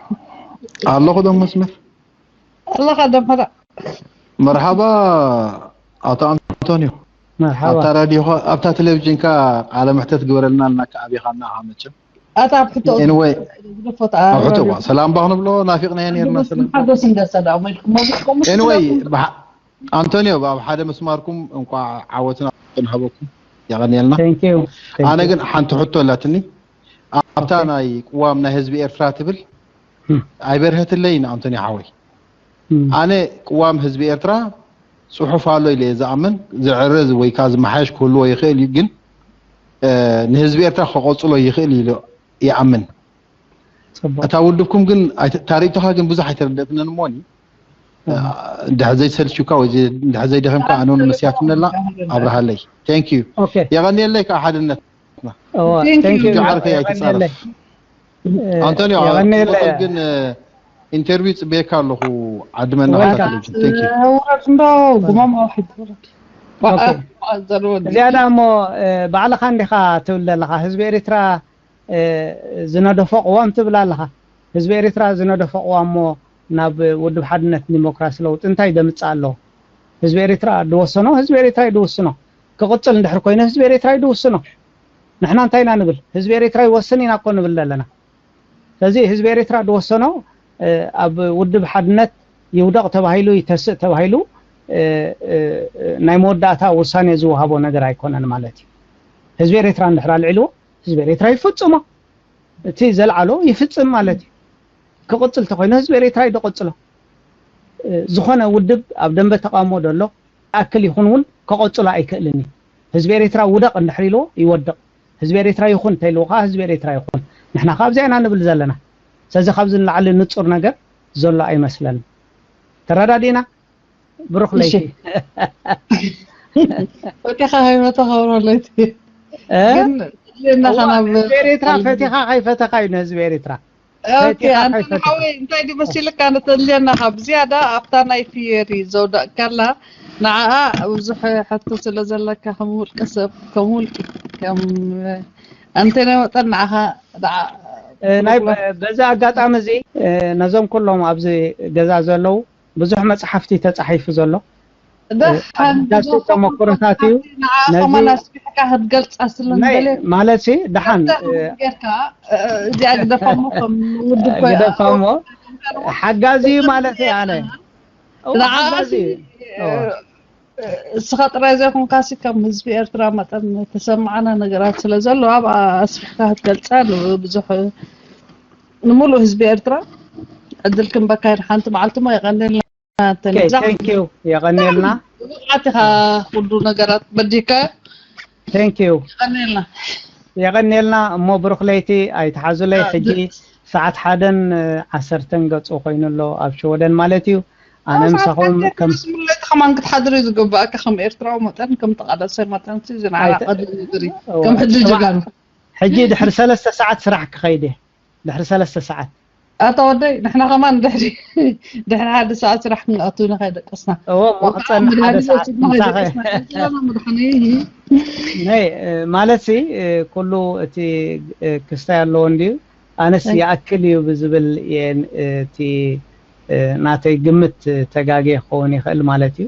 ኣለኹ ዶ መስመር ኣለኻ ደመራ መርሓባ ኣቶ ኣንቶኒዮ መርሓባ ኣብታ ራድዮኻ ኣብታ ቴሌቪዥንካ ቃለ መሕተት ግበረልና እናካ ኣቢኻና ኢኻ መቸም ኣታ ኣብ ሕቶ ኤንወይ ዝደፎት ኣብ ሕቶ እዋ ሰላም ባ ክንብሎ ናፊቕናዮ ነርና ሰላም ሓጎስ እንደሰዳ መልኩም መብልኩም ኤንወይ ኣንቶኒዮ ኣብ ሓደ መስማርኩም እንኳዕ ዓወትና ክንሃበኩም የቐንየልና Thank you ኣነ ግን ሓንቲ ሕቶ ኣላትኒ ኣብታ ናይ ቅዋም ናይ ህዝቢ ኤርትራ ትብል ኣይበርሀትለይን ኣንቶኒ ሓወይ ኣነ ቅዋም ህዝቢ ኤርትራ ጽሑፍ ኣሎ ኢለ እየ ዝኣምን። ዝዕረዝ ወይ ከዓ ዝመሓየሽ ክህልዎ ይኽእል እዩ፣ ግን ንህዝቢ ኤርትራ ከቐጽሎ ይኽእል ኢሉ ይኣምን። ጽቡቅ። እታ ውድብኩም ግን ኣይተ- ታሪእቶኻ ግን ብዙሕ ኣይተረደእትንን እሞኒ፣ እንድሕር ዘይሰልችካ ወይ ዘይ- እንድሕር ዘይደኸምካ ኣነ እውን መስያትነላ ኣብርሃለይ። Thank you። Okay። የቐንየለይ ከዓ ሓድነት። እወ፣ Thank you። thank you። ጃዓርከይ ኣይትጻረፍ። የቐንየለይ። ኣንቶኒዮ የቐንየለይ። ትቕጽል ግን ኢንተርቪው ጽበየካ ኣለኹ ዓዲ መናኻ Welcome። ቴሌቪዥን። Thank you። ውረድ እንዶ ጉማማ ዋሕድ ውረድ። Okay። ዘርወድ እዚኣ ደኣ እሞ ባዕልኻ እንዲኻ ትብል ዘለኻ፣ ህዝቢ ኤርትራ ዝነደፎ ቅዋም ትብል ኣለኻ። ህዝቢ ኤርትራ ዝነደፎ ቅዋም እሞ ናብ ውድብ ሓድነት ዲሞክራሲ ለውጢ እንታይ ደምጽእ ኣለዎ? ህዝቢ ኤርትራ ድወሰኖ ህዝቢ ኤርትራ እዩ ድውስኖ። ክቕጽል እንድሕር ኮይኑ ህዝቢ ኤርትራ እዩ ድውስኖ። ንሕና እንታይ ኢና ንብል? ህዝቢ ኤርትራ ይወስን ኢና እኮ ንብል ዘለና። ስለዚ ህዝቢ ኤርትራ ድወሰኖ ኣብ ውድብ ሓድነት ይውደቕ ተባሂሉ ይተስእ ተባሂሉ ናይ መወዳእታ ውሳኔ ዝወሃቦ ነገር ኣይኮነን ማለት እዩ። ህዝቢ ኤርትራ እንድሕር ኣልዒልዎ ህዝቢ ኤርትራ ይፍጽሞ። እቲ ዘልዓሎ ይፍጽም ማለት እዩ። ክቕጽል ተኾይኑ ህዝቢ ኤርትራ እዩ ዝቕጽሎ። ዝኾነ ውድብ ኣብ ደንበ ተቓውሞ ደሎ ይኣክል ይኹን እውን ከቐጽሎ ኣይክእልን እዩ። ህዝቢ ኤርትራ ውደቕ እንድሕር ኢልዎ ይወድቕ። ህዝቢ ኤርትራ ይኹን እንተኢልዎ ከዓ ህዝቢ ኤርትራ ይኹን። ንሕና ከዓ ኣብዚኣ ኢና ንብል ዘለና። ስለዚ ካብዚ ንላዕሊ ንጹር ነገር ዘሎ ኣይመስለንን። ተረዳዲእና? ብሩኽ ለይቲ። ፈቲኻ ከይፈተኻ ብሩኽ ለይቲ። እ? ግን ልና እዋ፣ ከናብ ህዝቢ ኤርትራ ፈቲኻ ከይፈተኻ እዩ ንህዝቢ ኤርትራ። ኦኬ፣ ፈቲኻ ኣንተ ከይፈተኻ። ሓወይ እንታይ ድመሲልካ ነተልየና ካብ ዝያዳ ኣብታ ናይ ፊየሪ ዘውዳእካላ ንዓኣ ብዙሕ ሕቶ ስለ ዘለካ ከም ውልቀ ሰብ ከም ውልቂ ከም ኣንተ ናይ መጠን ንዓኻ ደዓ እ፣ ናይ በ- በዚ ኣጋጣሚ እዚ እ፣ ነዞም ኩሎም ኣብዚ ገዛ ዘለዉ ብዙሕ መጽሓፍቲ ተጻሒፉ ዘሎ ደሓን ኣገዳሲ ተመክሮታት እዩ። ንዓ ነዚ ከማን ኣስፊሕካ ክትገልጻ ስለ ናይ ንደለ ማለት ሲ ደሓን እ፣ ጌርካ እዚኣ ግደፋሞ ከም ውድብ ግደፋሞ ሓጋዚ ማለት እዩ ኣነ እዋ፣ ንዓ ሓጋዚ እዋ። እስኻ ጥራይ ዘይኮንካሲ ከም ህዝቢ ኤርትራ መጠን ተሰማዕና ነገራት ስለ ዘሎ ኣብ ኣስፊሕካ ክትገልጻ ብዙሕ ንምሉእ ህዝቢ ኤርትራ ዕድል ክንበካ ኢና። ሓንቲ መዓልቲ ሞ የቐንልና። Okay, thank you። የቐንየልና። ብቕዓት ኢኻ ኩሉ ነገራት በዲካ Thank you። የቐንልና። የቐንየልና። እሞ ብሩኽ ለይቲ ኣይትሓዙለይ። ሕጂ ሰዓት ሓደን ዓሰርተን ገጹ ኮይኑ ኣሎ ኣብ ሽወደን ማለት እዩ። ኣነ ምሳኹም ከም ስምለቲ ከማን ክትሓድር እዩ ዝግባእካ ከም ኤርትራዊ መጠን ከም ተቓላሳይ መጠን እዚ ንዓኻ ኣይተ- ቀድም ዝሪ እዋ፣ ከም ሕጂ ጽባሕ ጀጋኑ ሕጂ ድሕሪ ሰለስተ ሰዓት ስራሕ ክኸይድ እየ። ድሕሪ ሰለስተ ሰዓት ኣታ ወደይ ንሕና ከማን ድሕሪ ድሕሪ ሓደ ሰዓት ስራሕ ክንኣቱ ኢና ከይደቀስና እዎ፣ እሞ ክጸንሕ ሓደ ሰዓት ምሳኸ መድሓኒ ናይ ማለት ሲ ኩሉ እቲ ክስታይ ኣለዎ እንድዩ። ኣነስ ይኣክል እዩ ብዝብል እየ እቲ ናተይ ግምት ተጋግየ ክኸውን ይኽእል ማለት እዩ።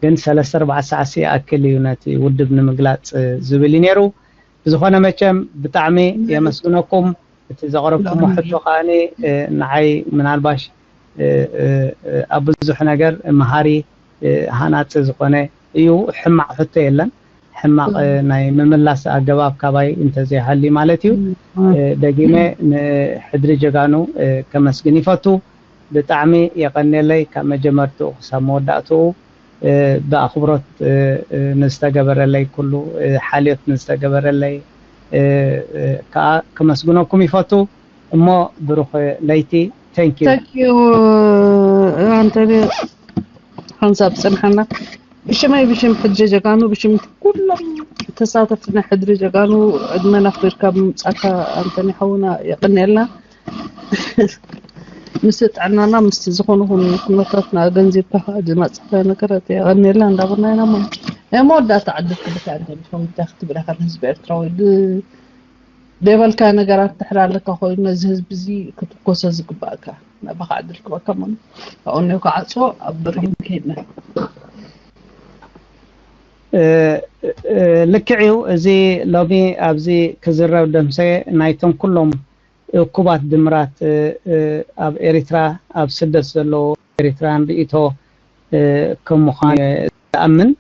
ግን ሰለስተ ኣርባዕተ ሰዓት ይኣክል እዩ ነቲ ውድብ ንምግላፅ ዝብል እዩ ነይሩ። ብዝኾነ መቸም ብጣዕሚ የመስግነኩም። እቲ ዘቕረብኩሞ ሕቶ ከዓኒ ንዓይ ምናልባሽ ኣብ ብዙሕ ነገር መሃሪ ሃናፂ ዝኾነ እዩ። ሕማቕ ሕቶ የለን። ሕማቕ ናይ ምምላስ ኣገባብ ካባይ እንተዘይሃልዩ ማለት እዩ። ደጊመ ንሕድሪ ጀጋኑ ከመስግን ይፈቱ። ብጣዕሚ የቐንየለይ ካብ መጀመርትኡ ክሳብ መወዳእትኡ ብኣኽብሮት ንዝተገበረለይ ኩሉ ሓልዮት ንዝተገበረለይ ከዓ ክመስግነኩም ይፈቱ። እሞ ብሩኽ ለይቲ። Thank you። Thank you ኣንቶኒ ሓንሳብ ፅንሓና ብሽመይ ብሽም ሕድሪ ጀጋኑ ብሽም ኩሎም ተሳተፍቲ ናይ ሕድሪ ጀጋኑ ዕድመና ክብርካ ብምምፃእካ ኣንቶኒ ሓውና የቐንየልና። ምስ ጥዕናና ምስ ዝኾነ ኩሉ ኩነታትና ኣገንዚብካ ከዓ ዝመፅእ ነገራት የቐንየልና እንዳበልና ኢና ማለት እዩ። ናይ መወዳእታ ዕድል ክብካ ኣንቶኒ ሓው እንታይ ክትብል ኢኻ ንህዝቢ ኤርትራ ወይ ድ- ደይበልካ ነገራት ድሕር ኣለካ ኮይኑ ነዚ ህዝቢ እዚ ክትኮሶ ዝግባእካ ናባኻ ዕድል ክበካ ማለት ካብኡ እኒኦ ክዓፅዎ ኣብ ብርሂን ከይድና ልክዕ እዩ። እዚ ሎሚ ኣብዚ ክዝረብ ደምሰ ናይቶም ኩሎም እኩባት ድምራት ኣብ ኤሪትራ ኣብ ስደት ዘለዉ ኤሪትራን ርእይቶ ከም ምዃኑ ዝኣምን።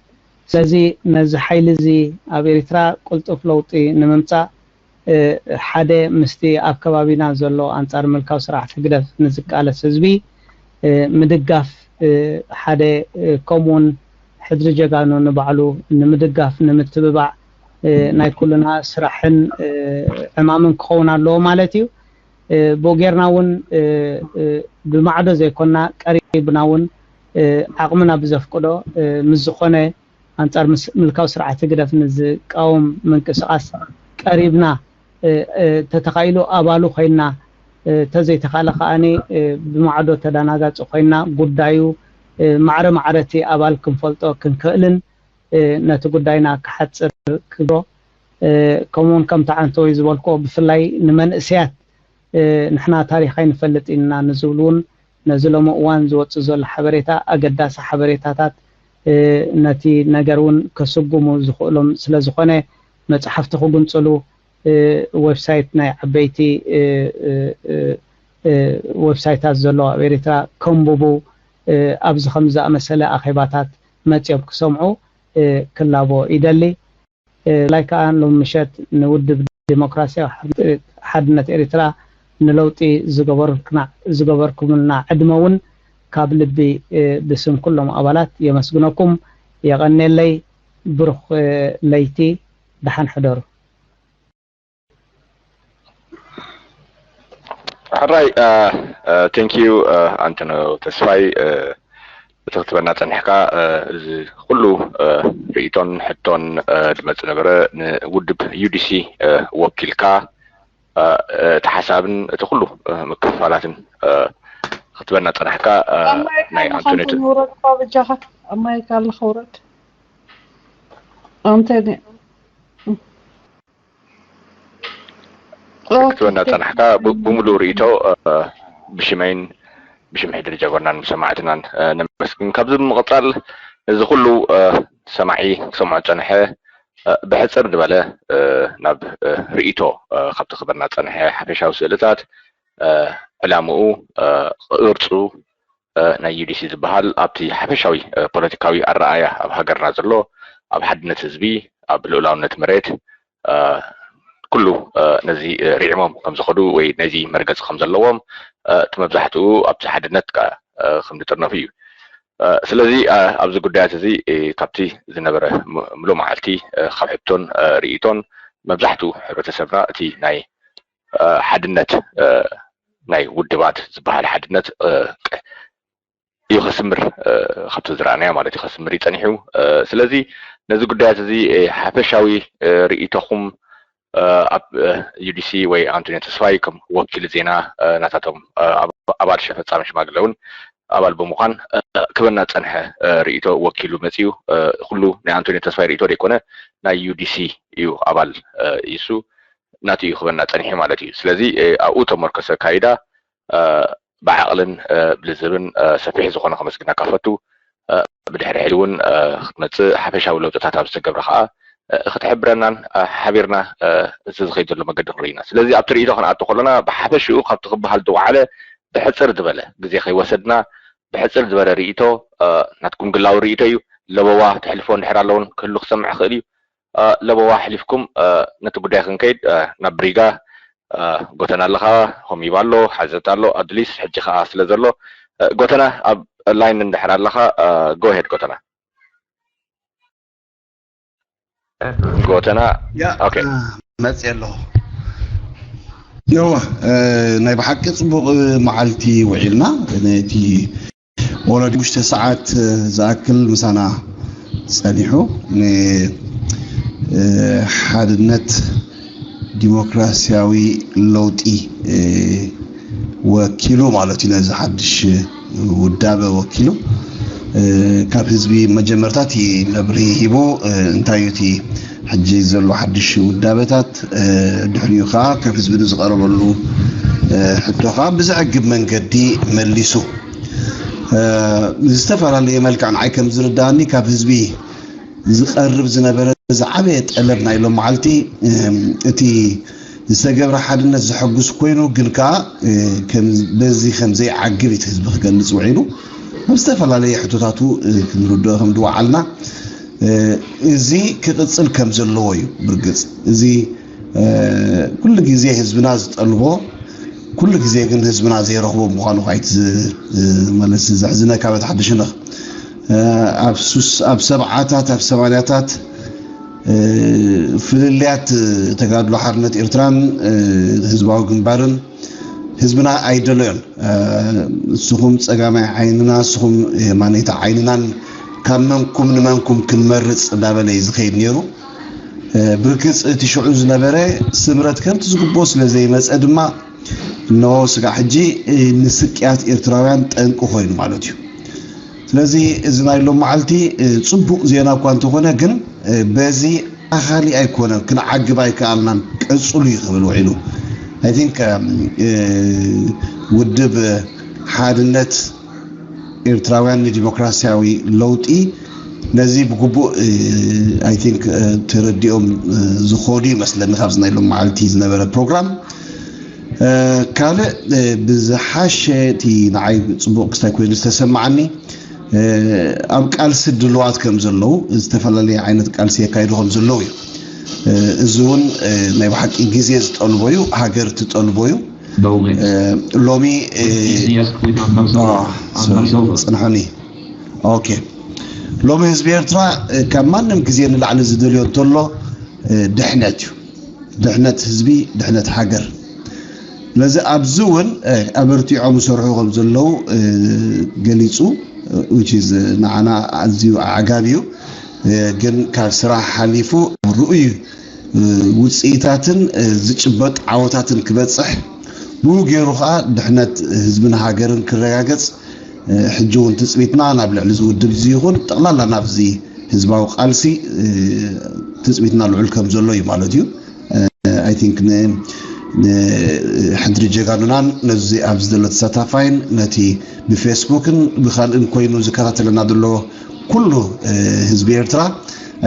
ስለዚ ነዚ ሓይሊ እዚ ኣብ ኤሪትራ ቅልጡፍ ለውጢ ንምምጻእ ሓደ ምስቲ ኣብ ከባቢና ዘሎ ኣንጻር ምልካዊ ስርዓት ህግደፍ ንዝቃለስ ህዝቢ ምድጋፍ ሓደ ከምኡውን ሕድሪ ጀጋኑ ንባዕሉ ንምድጋፍ ንምትብባዕ ናይ ኩልና ስራሕን ዕማምን ክኸውን ኣለዎ ማለት እዩ። ብኡ ጌርና እውን ብማዕዶ ዘይኮንና ቀሪብና እውን ዓቕምና ብዘፍቅዶ ምስ ዝኾነ ኣንጻር ምልካዊ ስርዓት ህግደፍ ንዝቃወም ምንቅስቓስ ቀሪብና ተተኻኢሉ ኣባሉ ኮይና ተዘይተኻለ ከኣ ብማዕዶ ተዳናጋፂ ኮይና ጉዳዩ ማዕረ ማዕረቲ ኣባል ክንፈልጦ ክንክእልን ነቲ ጉዳይና ክሓፅር ክብሮ ከምኡውን ከምቲ ዓንተወይ ዝበልክዎ ብፍላይ ንመንእሰያት ንሕና ታሪኽ ኣይንፈልጥ ኢና ንዝብሉ እውን ነዚ ሎሚ እዋን ዝወፅእ ዘሎ ሓበሬታ ኣገዳሲ ሓበሬታታት ነቲ ነገር እውን ከስጉሙ ዝኽእሎም ስለዝኾነ መፅሓፍቲ ክጉንፅሉ ዌብሳይት ናይ ዓበይቲ ዌብሳይታት ዘሎ ኣብ ኤርትራ ከንብቡ ኣብዚ ከም ዝኣመሰለ ኣኼባታት መፅኦም ክሰምዑ ክላቦ ይደሊ። ብፍላይ ከዓ ሎም ምሸት ንውድብ ዲሞክራሲያዊ ሓድነት ኤርትራ ንለውጢ ዝገበርኩምልና ዕድመ እውን ካብ ልቢ ብስም ኩሎም ኣባላት የመስግነኩም። የቐኔለይ። ብሩኽ ለይቲ። ደሓን ሕደሩ። ሕራይ thank you ኣንተነው ተስፋይ እቲ ክትበና ፀኒሕካ እዚ ኩሉ ርእቶን ሕቶን ዝመፅ ነበረ ንውድብ UDC ወኪልካ እቲ ሓሳብን እቲ ኩሉ ምክፍፋላትን ክትበና ፀናሕካ ናይ ኣንቶኒ ውረድ እኳ በጃኻ ኣብ ማይክ ኣለኻ ውረድ ኣንቶኒ ክትበና ጸናሕካ ብምሉእ ርእይቶ ብሽመይን ብሽም ሕድሪ ጀጎናን ብሰማዕትናን ነመስግን። ካብዚ ብምቕጻል እዚ ኩሉ ሰማዒ ክሰምዖ ጸንሐ ብሕጽር ዝበለ ናብ ርእይቶ ካብቲ ክበና ጸንሐ ሓፈሻዊ ስእልታት ዕላምኡ ቅርጹ ናይ UDC ዝበሃል ኣብቲ ሓፈሻዊ ፖለቲካዊ ኣረኣያ ኣብ ሃገርና ዘሎ ኣብ ሓድነት ህዝቢ ኣብ ልኡላውነት መሬት ኩሉ ነዚ ርዒሞም ከም ዝኸዱ ወይ ነዚ መርገፂ ከም ዘለዎም እቲ መብዛሕትኡ ኣብዚ ሓድነት ከም ዝጥርነፉ እዩ። ስለዚ ኣብዚ ጉዳያት እዚ ካብቲ ዝነበረ ምሉእ መዓልቲ ካብ ሕቶን ርእይቶን መብዛሕትኡ ሕብረተሰብና እቲ ናይ ሓድነት ናይ ውድባት ዝበሃል ሓድነት እዩ ከስምር ካብቲ ዝረኣናዮ ማለት እዩ ከስምር እዩ ጸኒሑ። ስለዚ ነዚ ጉዳያት እዚ ሓፈሻዊ ርእይቶኹም ኣብ UDC ወይ ኣንቶኒዮ ተስፋይ ከም ወኪል ዜና ናታቶም ኣባል ፈጻሚ ሽማግለ እውን ኣባል ብምዃን ክበና ጸንሐ ርእይቶ ወኪሉ መጺኡ ኩሉ ናይ ኣንቶኒዮ ተስፋይ ርእይቶ ዘይኮነ ናይ UDC እዩ ኣባል ይሱ ናቱ እዩ ክበና ጸኒሑ ማለት እዩ። ስለዚ ኣብኡ ተመርኮሰ ካይዳ ብዓቕልን ብልዝብን ሰፊሕ ዝኾነ ከመስግነካ ፈቱ። ብድሕሪ ሕዚ እውን ክትመፅእ ሓፈሻዊ ለውጥታት ኣብ ዝተገብረ ከዓ ክትሕብረናን ሓቢርና እዚ ዝኸይድ ዘሎ መገዲ ንርኢ ኢና። ስለዚ ኣብቲ ርእይቶ ክንኣቱ ከለና ብሓፈሽኡ ካብቲ ክበሃል ዝወዓለ ብሕፅር ዝበለ ግዜ ከይወሰድና ብሕፅር ዝበለ ርእይቶ ናትኩም ግላዊ ርእይቶ እዩ። ለበዋ ተሕልፎ እንድሕር ኣለውን ክህሉ ክሰምዕ ክእል እዩ። ለበዋ ኣሕሊፍኩም ነቲ ጉዳይ ክንከይድ ናብ ብሪጋ ጎተና ኣለኻ፣ ሆሚባ ኣሎ፣ ሓዘት ኣሎ፣ ኣድሊስ ሕጂ ከዓ ስለ ዘሎ ጎተና ኣብ ላይን እንድሕር ኣለኻ ጎሄድ ጎተና ጎተና መፅእ ኣለኹ። እወ ናይ ብሓቂ ፅቡቕ መዓልቲ ውዒልና ነቲ ወረዲ ውሽተ ሰዓት ዝኣክል ምሳና ጸኒሑ ንሓድነት ዲሞክራሲያዊ ለውጢ ወኪሉ ማለት እዩ። ነዚ ሓድሽ ውዳበ ወኪሉ ካብ ህዝቢ መጀመርታ እቲ መብርሂ ሂቡ እንታይ እዩ እቲ ሕጂ ዘሎ ሓድሽ ውዳበታት ድሕሪኡ ከዓ ካብ ህዝቢ ንዝቐረበሉ ሕቶ ከዓ ብዘዕግብ መንገዲ መሊሱ ዝተፈላለየ መልክዕ ንዓይ ከም ዝርዳእኒ ካብ ህዝቢ ዝቐርብ ዝነበረ ዝዓበየ ጠለብ ናይ ሎም መዓልቲ እቲ ዝተገብረ ሓድነት ዘሐጉስ ኮይኑ ግን ከዓ በዚ ከም ዘይዓግብ እቲ ህዝቢ ክገልፅ ውዒሉ ኣብ ዝተፈላለየ ሕቶታቱ ክንርድኦ ከም ዝወዓልና እዚ ክቕፅል ከም ዘለዎ እዩ። ብርግፅ እዚ ኩሉ ግዜ ህዝብና ዝጠልቦ ኩሉ ግዜ ግን ህዝብና ዘይረኽቦ ምዃኑ ካይቲ ማለት ዘሕዝነካ በት ሓድሽነኽ ኣብ ሱስ ኣብ ሰብዓታት ኣብ ሰማንያታት ፍልልያት ተጋድሎ ሓርነት ኤርትራን ህዝባዊ ግንባርን ህዝብና ኣይደለዮን። ንስኹም ጸጋማይ ዓይንና፣ ንስኹም የማነይቲ ዓይንናን ካብ መንኩም ንመንኩም ክንመርጽ እንዳበለ እዩ ዝኸይድ ነይሩ። ብርግጽ እቲ ሽዑ ዝነበረ ስምረት ከምቲ ዝግብኦ ስለ ዘይመጸ ድማ እነሆ ስጋዕ ሕጂ ንስቅያት ኤርትራውያን ጠንቂ ኮይኑ ማለት እዩ። ስለዚ እዚ ናይ ሎም መዓልቲ ጽቡቕ ዜና እኳ እንተኾነ ግን በዚ ኣኻሊ ኣይኮነን፣ ክንዓግብ ኣይከኣልናን፣ ቀጽሉ እዩ ክብል ውዒሉ። I think ውድብ ሓድነት ኤርትራውያን ንዲሞክራሲያዊ ለውጢ ነዚ ብግቡእ I think ተረዲኦም ዝኸዱ ይመስለኒ ካብዚ ናይ ሎም መዓልቲ ዝነበረ ፕሮግራም። ካልእ ብዝሓሸ እቲ ንዓይ ጽቡቕ ክስታይ ኮይኑ ዝተሰማዓኒ ኣብ ቃልሲ ድልዋት ከም ዘለዉ፣ ዝተፈላለየ ዓይነት ቃልሲ የካይዱ ከም ዘለዉ እዩ። እዚ እውን ናይ ብሓቂ ግዜ ዝጠልቦ እዩ፣ ሃገር ትጠልቦ እዩ። ሎሚ ጽንሑኒ። ኦኬ፣ ሎሚ ህዝቢ ኤርትራ ካብ ማንም ግዜ ንላዕሊ ዝደልዮ እንተሎ ድሕነት እዩ። ድሕነት ህዝቢ፣ ድሕነት ሃገር። ስለዚ ኣብዚ እውን ኣበርቲዖም ይሰርሑ ከም ዘለዉ ገሊጹ፣ which is ንዓና ኣዝዩ ኣዕጋቢ እዩ። ግን ካብ ስራሕ ሓሊፉ ርኡይ ውፅኢታትን ዝጭበጥ ዓወታትን ክበፅሕ፣ ብኡ ገይሩ ከዓ ድሕነት ህዝብን ሃገርን ክረጋገፅ ሕጂ እውን ትፅቢትና ናብ ልዕሊ እዚ ውድብ እዚ ይኹን ጠቕላላ ናብዚ ህዝባዊ ቃልሲ ትፅቢትና ልዑል ከም ዘሎ እዩ ማለት እዩ። I think ንሕድሪ ጀጋኑናን ነዚ ኣብዚ ዘሎ ተሳታፋይን ነቲ ብፌስቡክን ብካልእን ኮይኑ ዝከታተለና ዘሎ ኩሉ ህዝቢ ኤርትራ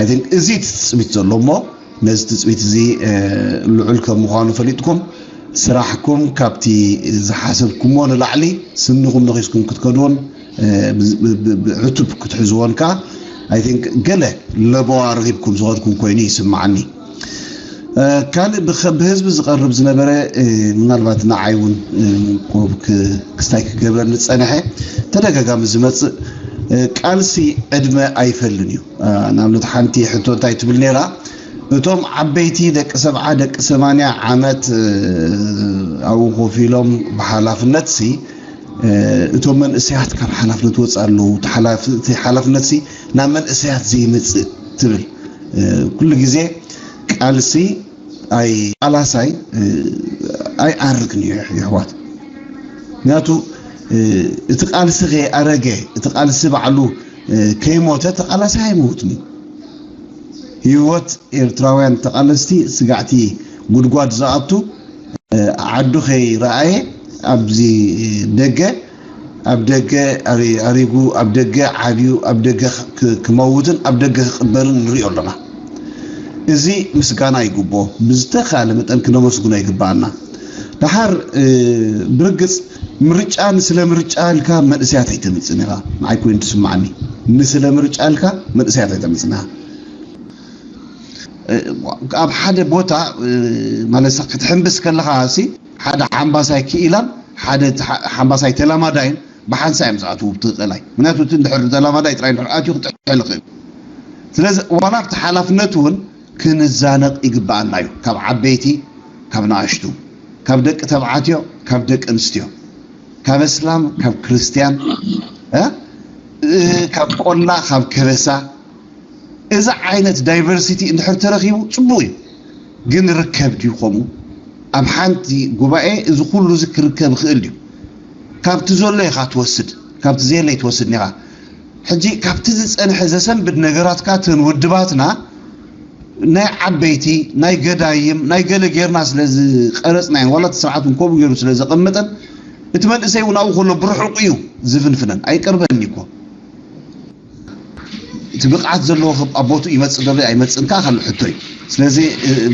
I think እዚ ትፅቢት ዘሎ እሞ ነዚ ትፅቢት እዚ ልዑል ከም ምዃኑ ፈሊጥኩም ስራሕኩም ካብቲ ዝሓሰብኩሞ ንላዕሊ ስንኹም ነኺስኩም ክትከድዎን ብዕቱብ ክትሕዝዎን ከዓ I think ገለ ለበዋ ረኺብኩም ዝኸድኩም ኮይኑ ይስምዓኒ። ካልእ ብህዝቢ ዝቐርብ ዝነበረ ምናልባት ንዓይ እውን ክስታይ ክገብረኒ ዝፀንሐ ተደጋጋሚ ዝመፅእ ቃልሲ ዕድመ ኣይፈልን እዩ። ንኣብነት ሓንቲ ሕቶ እንታይ ትብል ነይራ፣ እቶም ዓበይቲ ደቂ ሰብዓ ደቂ ሰማንያ ዓመት ኣብኡ ኮፍ ኢሎም ብሓላፍነት ሲ እቶም መንእሰያት ካብ ሓላፍነት ወፃ ኣለዉ፣ እቲ ሓላፍነት ሲ ናብ መንእሰያት ዘይመፅእ ትብል። ኩሉ ግዜ ቃልሲ ኣይ ቃላሳይ ኣይዓርግን እዩ ይሕዋት። ምክንያቱ እቲ ቃልሲ ከይኣረገ እቲ ቃልሲ ባዕሉ ከይሞተ ተቃላሳይ ኣይመውትን እዩ። ህይወት ኤርትራውያን ተቃለስቲ ስጋዕቲ ጉድጓድ ዝኣቱ ዓዱ ከይረኣየ ኣብዚ ደገ ኣብ ደገ ኣሪጉ ኣብ ደገ ዓብዩ ኣብ ደገ ክመውትን ኣብ ደገ ክቅበርን ንሪኦ ኣለና። እዚ ምስጋና ይግቦ ብዝተካለ መጠን ክነመስግኖ ይግባኣና። ደሓር ብርግፅ ምርጫ ንስለ ምርጫ ኢልካ መንእሰያት ኣይተምፅን ኢኻ። ንዓይ ኮይኑ ትስማዓኒ ንስለ ምርጫ ኢልካ መንእሰያት ኣይተምፅን ኢኻ። ኣብ ሓደ ቦታ ማለት ክትሕምብስ ከለኻ ሲ ሓደ ሓምባሳይ ክኢላን ሓደ ሓምባሳይ ተላማዳይን ብሓንሳ እዮም ዝኣትዉ ብቲ ቀላይ ምክንያቱ እቲ እንድሕር ተላማዳይ ጥራይ እንድሕር ኣትዩ ክጥሕል ይኽእል። ስለዚ ዋላ ኣብቲ ሓላፍነት እውን ክንዛነቕ ይግብኣና እዩ። ካብ ዓበይቲ ካብ ንኣሽቱ ካብ ደቂ ተባዕትዮ ካብ ደቂ ኣንስትዮ ካብ እስላም ካብ ክርስትያን ካብ ቆላ ካብ ከበሳ እዚ ዓይነት ዳይቨርሲቲ እንድሕር ተረኺቡ ፅቡቕ እዩ። ግን ርከብ ድዩ ከምኡ ኣብ ሓንቲ ጉባኤ እዚ ኩሉ እዚ ክርከብ ይኽእል ድዩ? ካብቲ ዘሎ ኢኻ ትወስድ ካብቲ ዘየለ ይትወስድ ኒኻ። ሕጂ ካብቲ ዝፀንሐ ዘሰንብድ ነገራትካ እተን ውድባትና ናይ ዓበይቲ ናይ ገዳይም ናይ ገለ ጌርና ስለ ዝቀረፅናየን ዋላ እቲ ስርዓት እውን ከምኡ ገይሩ ስለ ዘቐመጠን እቲ መንእሰይ እውን ኣብኡ ከሎ ብርሑቕ እዩ ዝፍንፍነን ኣይቀርበን እኮ። እቲ ብቕዓት ዘለዎ ኣብ ቦትኡ ይመፅእ ዶ ኣይመፅእን ከዓ ካልእ ሕቶ እዩ። ስለዚ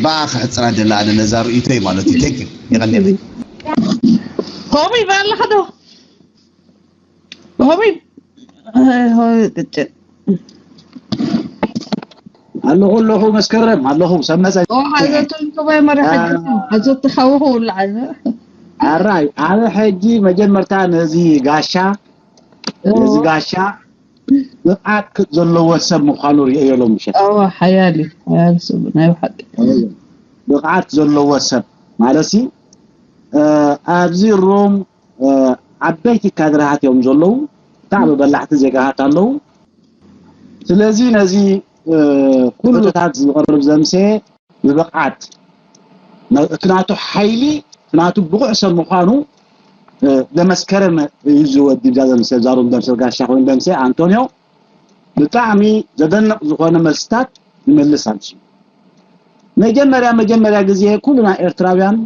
ብኣ ክሕፅራ ደላ ኣነ ነዛ ርእይቶ እዩ ማለት እዩ። ቴንክ ዩ የቐንየለይ። ከምኡ ይበል ኣለኻ ዶ? ሆሚ ሆሚ ግጭ ኣለኹ ኣለኹ መስከረም ኣለኹ ሰመፀ ሓዘቱ ይከባይ መራ ሓዘቱ ሓወኹ ውላዓዘ ኣራይ ኣነ ሕጂ መጀመርታ ነዚ ጋሻ ነዚ ጋሻ ብቕዓት ዘለዎ ሰብ ምዃኑ ርእየሎም ምሸት። እዎ ሓያል እዩ፣ ሓያል ሰብ ናይ ብሓቂ። ብቕዓት ዘለዎ ሰብ ማለት ሲ ኣብዚ ሩም ዓበይቲ ካድረሃት እዮም ዘለዉ። ብጣዕሚ በላሕቲ ዜጋሃት ኣለዉ። ስለዚ ነዚ ኩሉታት ዝቐርብ ዘምሰ ብብቕዓት እቲ ናቱ ሓይሊ እቲ ናቱ ብቑዕ ሰብ ምዃኑ ዘመስከረ እዩ። ዝወዲ ብዛ ዘምሰ ዛሩም ደምሰ ጋሻ ኮይኑ ደምሰ ኣንቶንዮ ብጣዕሚ ዘደንቕ ዝኾነ መልስታት ይመልስ ኣምሲ። መጀመርያ መጀመርያ ግዜ ኩልና ኤርትራውያን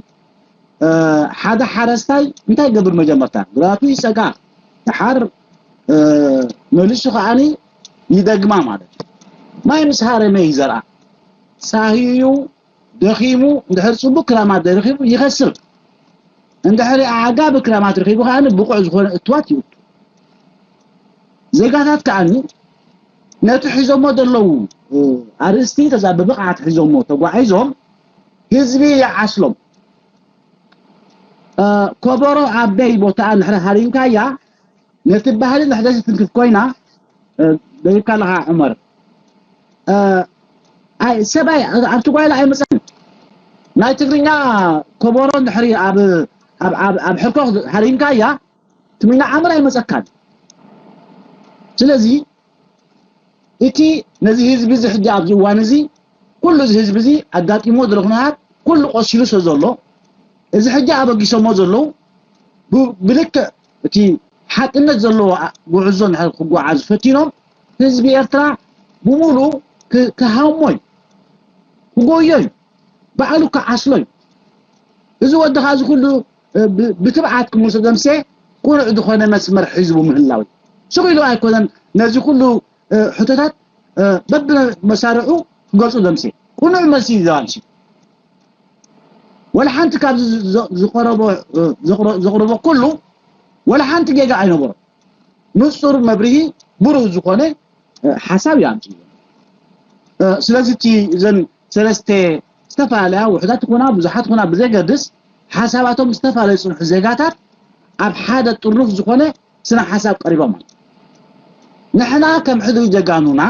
ሓደ ሓረስታይ እንታይ ገብር መጀመርታ ግራቱ ይጸጋ ድሓር መልሱ ከዓኒ ይደግማ ማለት እዩ። ማይ ምስ ሃረመ ይዘርኣ ጻህዩ ደኺሙ እንድሕር ጽቡቅ ክራማት ደረኺቡ ይኸስር። እንድሕር ኣዕጋቢ ክራማት ረኺቡ ከዓኒ ብቑዕ ዝኾነ እትዋት ይእቱ። ዜጋታት ከዓኒ ነቲ ሒዞሞ ዘለዉ ኣርእስቲ ተዛ ብብቕዓት ሒዞሞ ተጓዒዞም ህዝቢ ይዓስሎም። ኮቦሮ ኣበይ ቦታኣ እንድሕር ሃሪምካያ ነቲ ባህሊ ንሕደት ትንክፍ ኮይና ደይብካ ኣለኻ ዑመር። ኣይ ሰብኣይ ኣብቲ ጓይላ ኣይመፀን። ናይ ትግርኛ ኮቦሮ እንድሕሪ ኣብ ኣብ ኣብ ኣብ ሕርኮ ሃሪምካያ ትግርኛ ዓምር ኣይመፀካን። ስለዚ እቲ ነዚ ህዝቢ እዚ ሕጂ ኣብዚ እዋን እዚ ኩሉ እዚ ህዝቢ እዚ ኣጋጢሞ ዘሎ ኩነታት ኩሉ ቆሲሉ ስለ ዘሎ እዚ ሕጂ ኣበጊሶሞ ዘለዉ ብ- ብልክዕ እቲ ሓቅነት ዘለዎ ኣ- ጉዕዞ እንድሕር ክጓዓዝ ፈቲኖም ህዝቢ ኤርትራ ብምሉ ክ- ክሃሞይ ክጎዮይ ባዕሉ ክዓስሎይ እዚ ወድኻ እዚ ኩሉ እ፣ ብ- ብትብዓት ክምልሶ ደምሴ ቁኑዕ ዝኾነ መስመር ሒዝቡ ምህላው ስቕ ኢሉ ኣይኮነን። ነዚ ኩሉ እ፣ ሕቶታት እ፣ በብመሳርዑ ክገልጹ ደምሴ ቁኑዕ መልሲ እዩ ዘባልሲ ወላ ሓንቲ ካብዚ ዝ- ዝቐረቦ እ፣ ዘቕረ- ዘቕረቦ ኩሉ ወላ ሓንቲ ጌጋ ኣይነበሮ። ንጹር መብርሂ ብሩህ ዝኾነ እ፣ ሓሳብ እዩ ኣምፅኡ። እ፣ ስለዚ እቲ እዘን ሰለስተ ዝተፈላለያ ውሕዳት ይኾና ብዙሓት ይኾና ብዘገድስ ሓሳባቶም ዝተፈላለዩ ፅንሑ ዜጋታት ኣብ ሓደ ጥርኑፍ ዝኾነ ስነ ሓሳብ ቀሪቦም ማለት ንሕና ከም ሕድሪ ጀጋኑና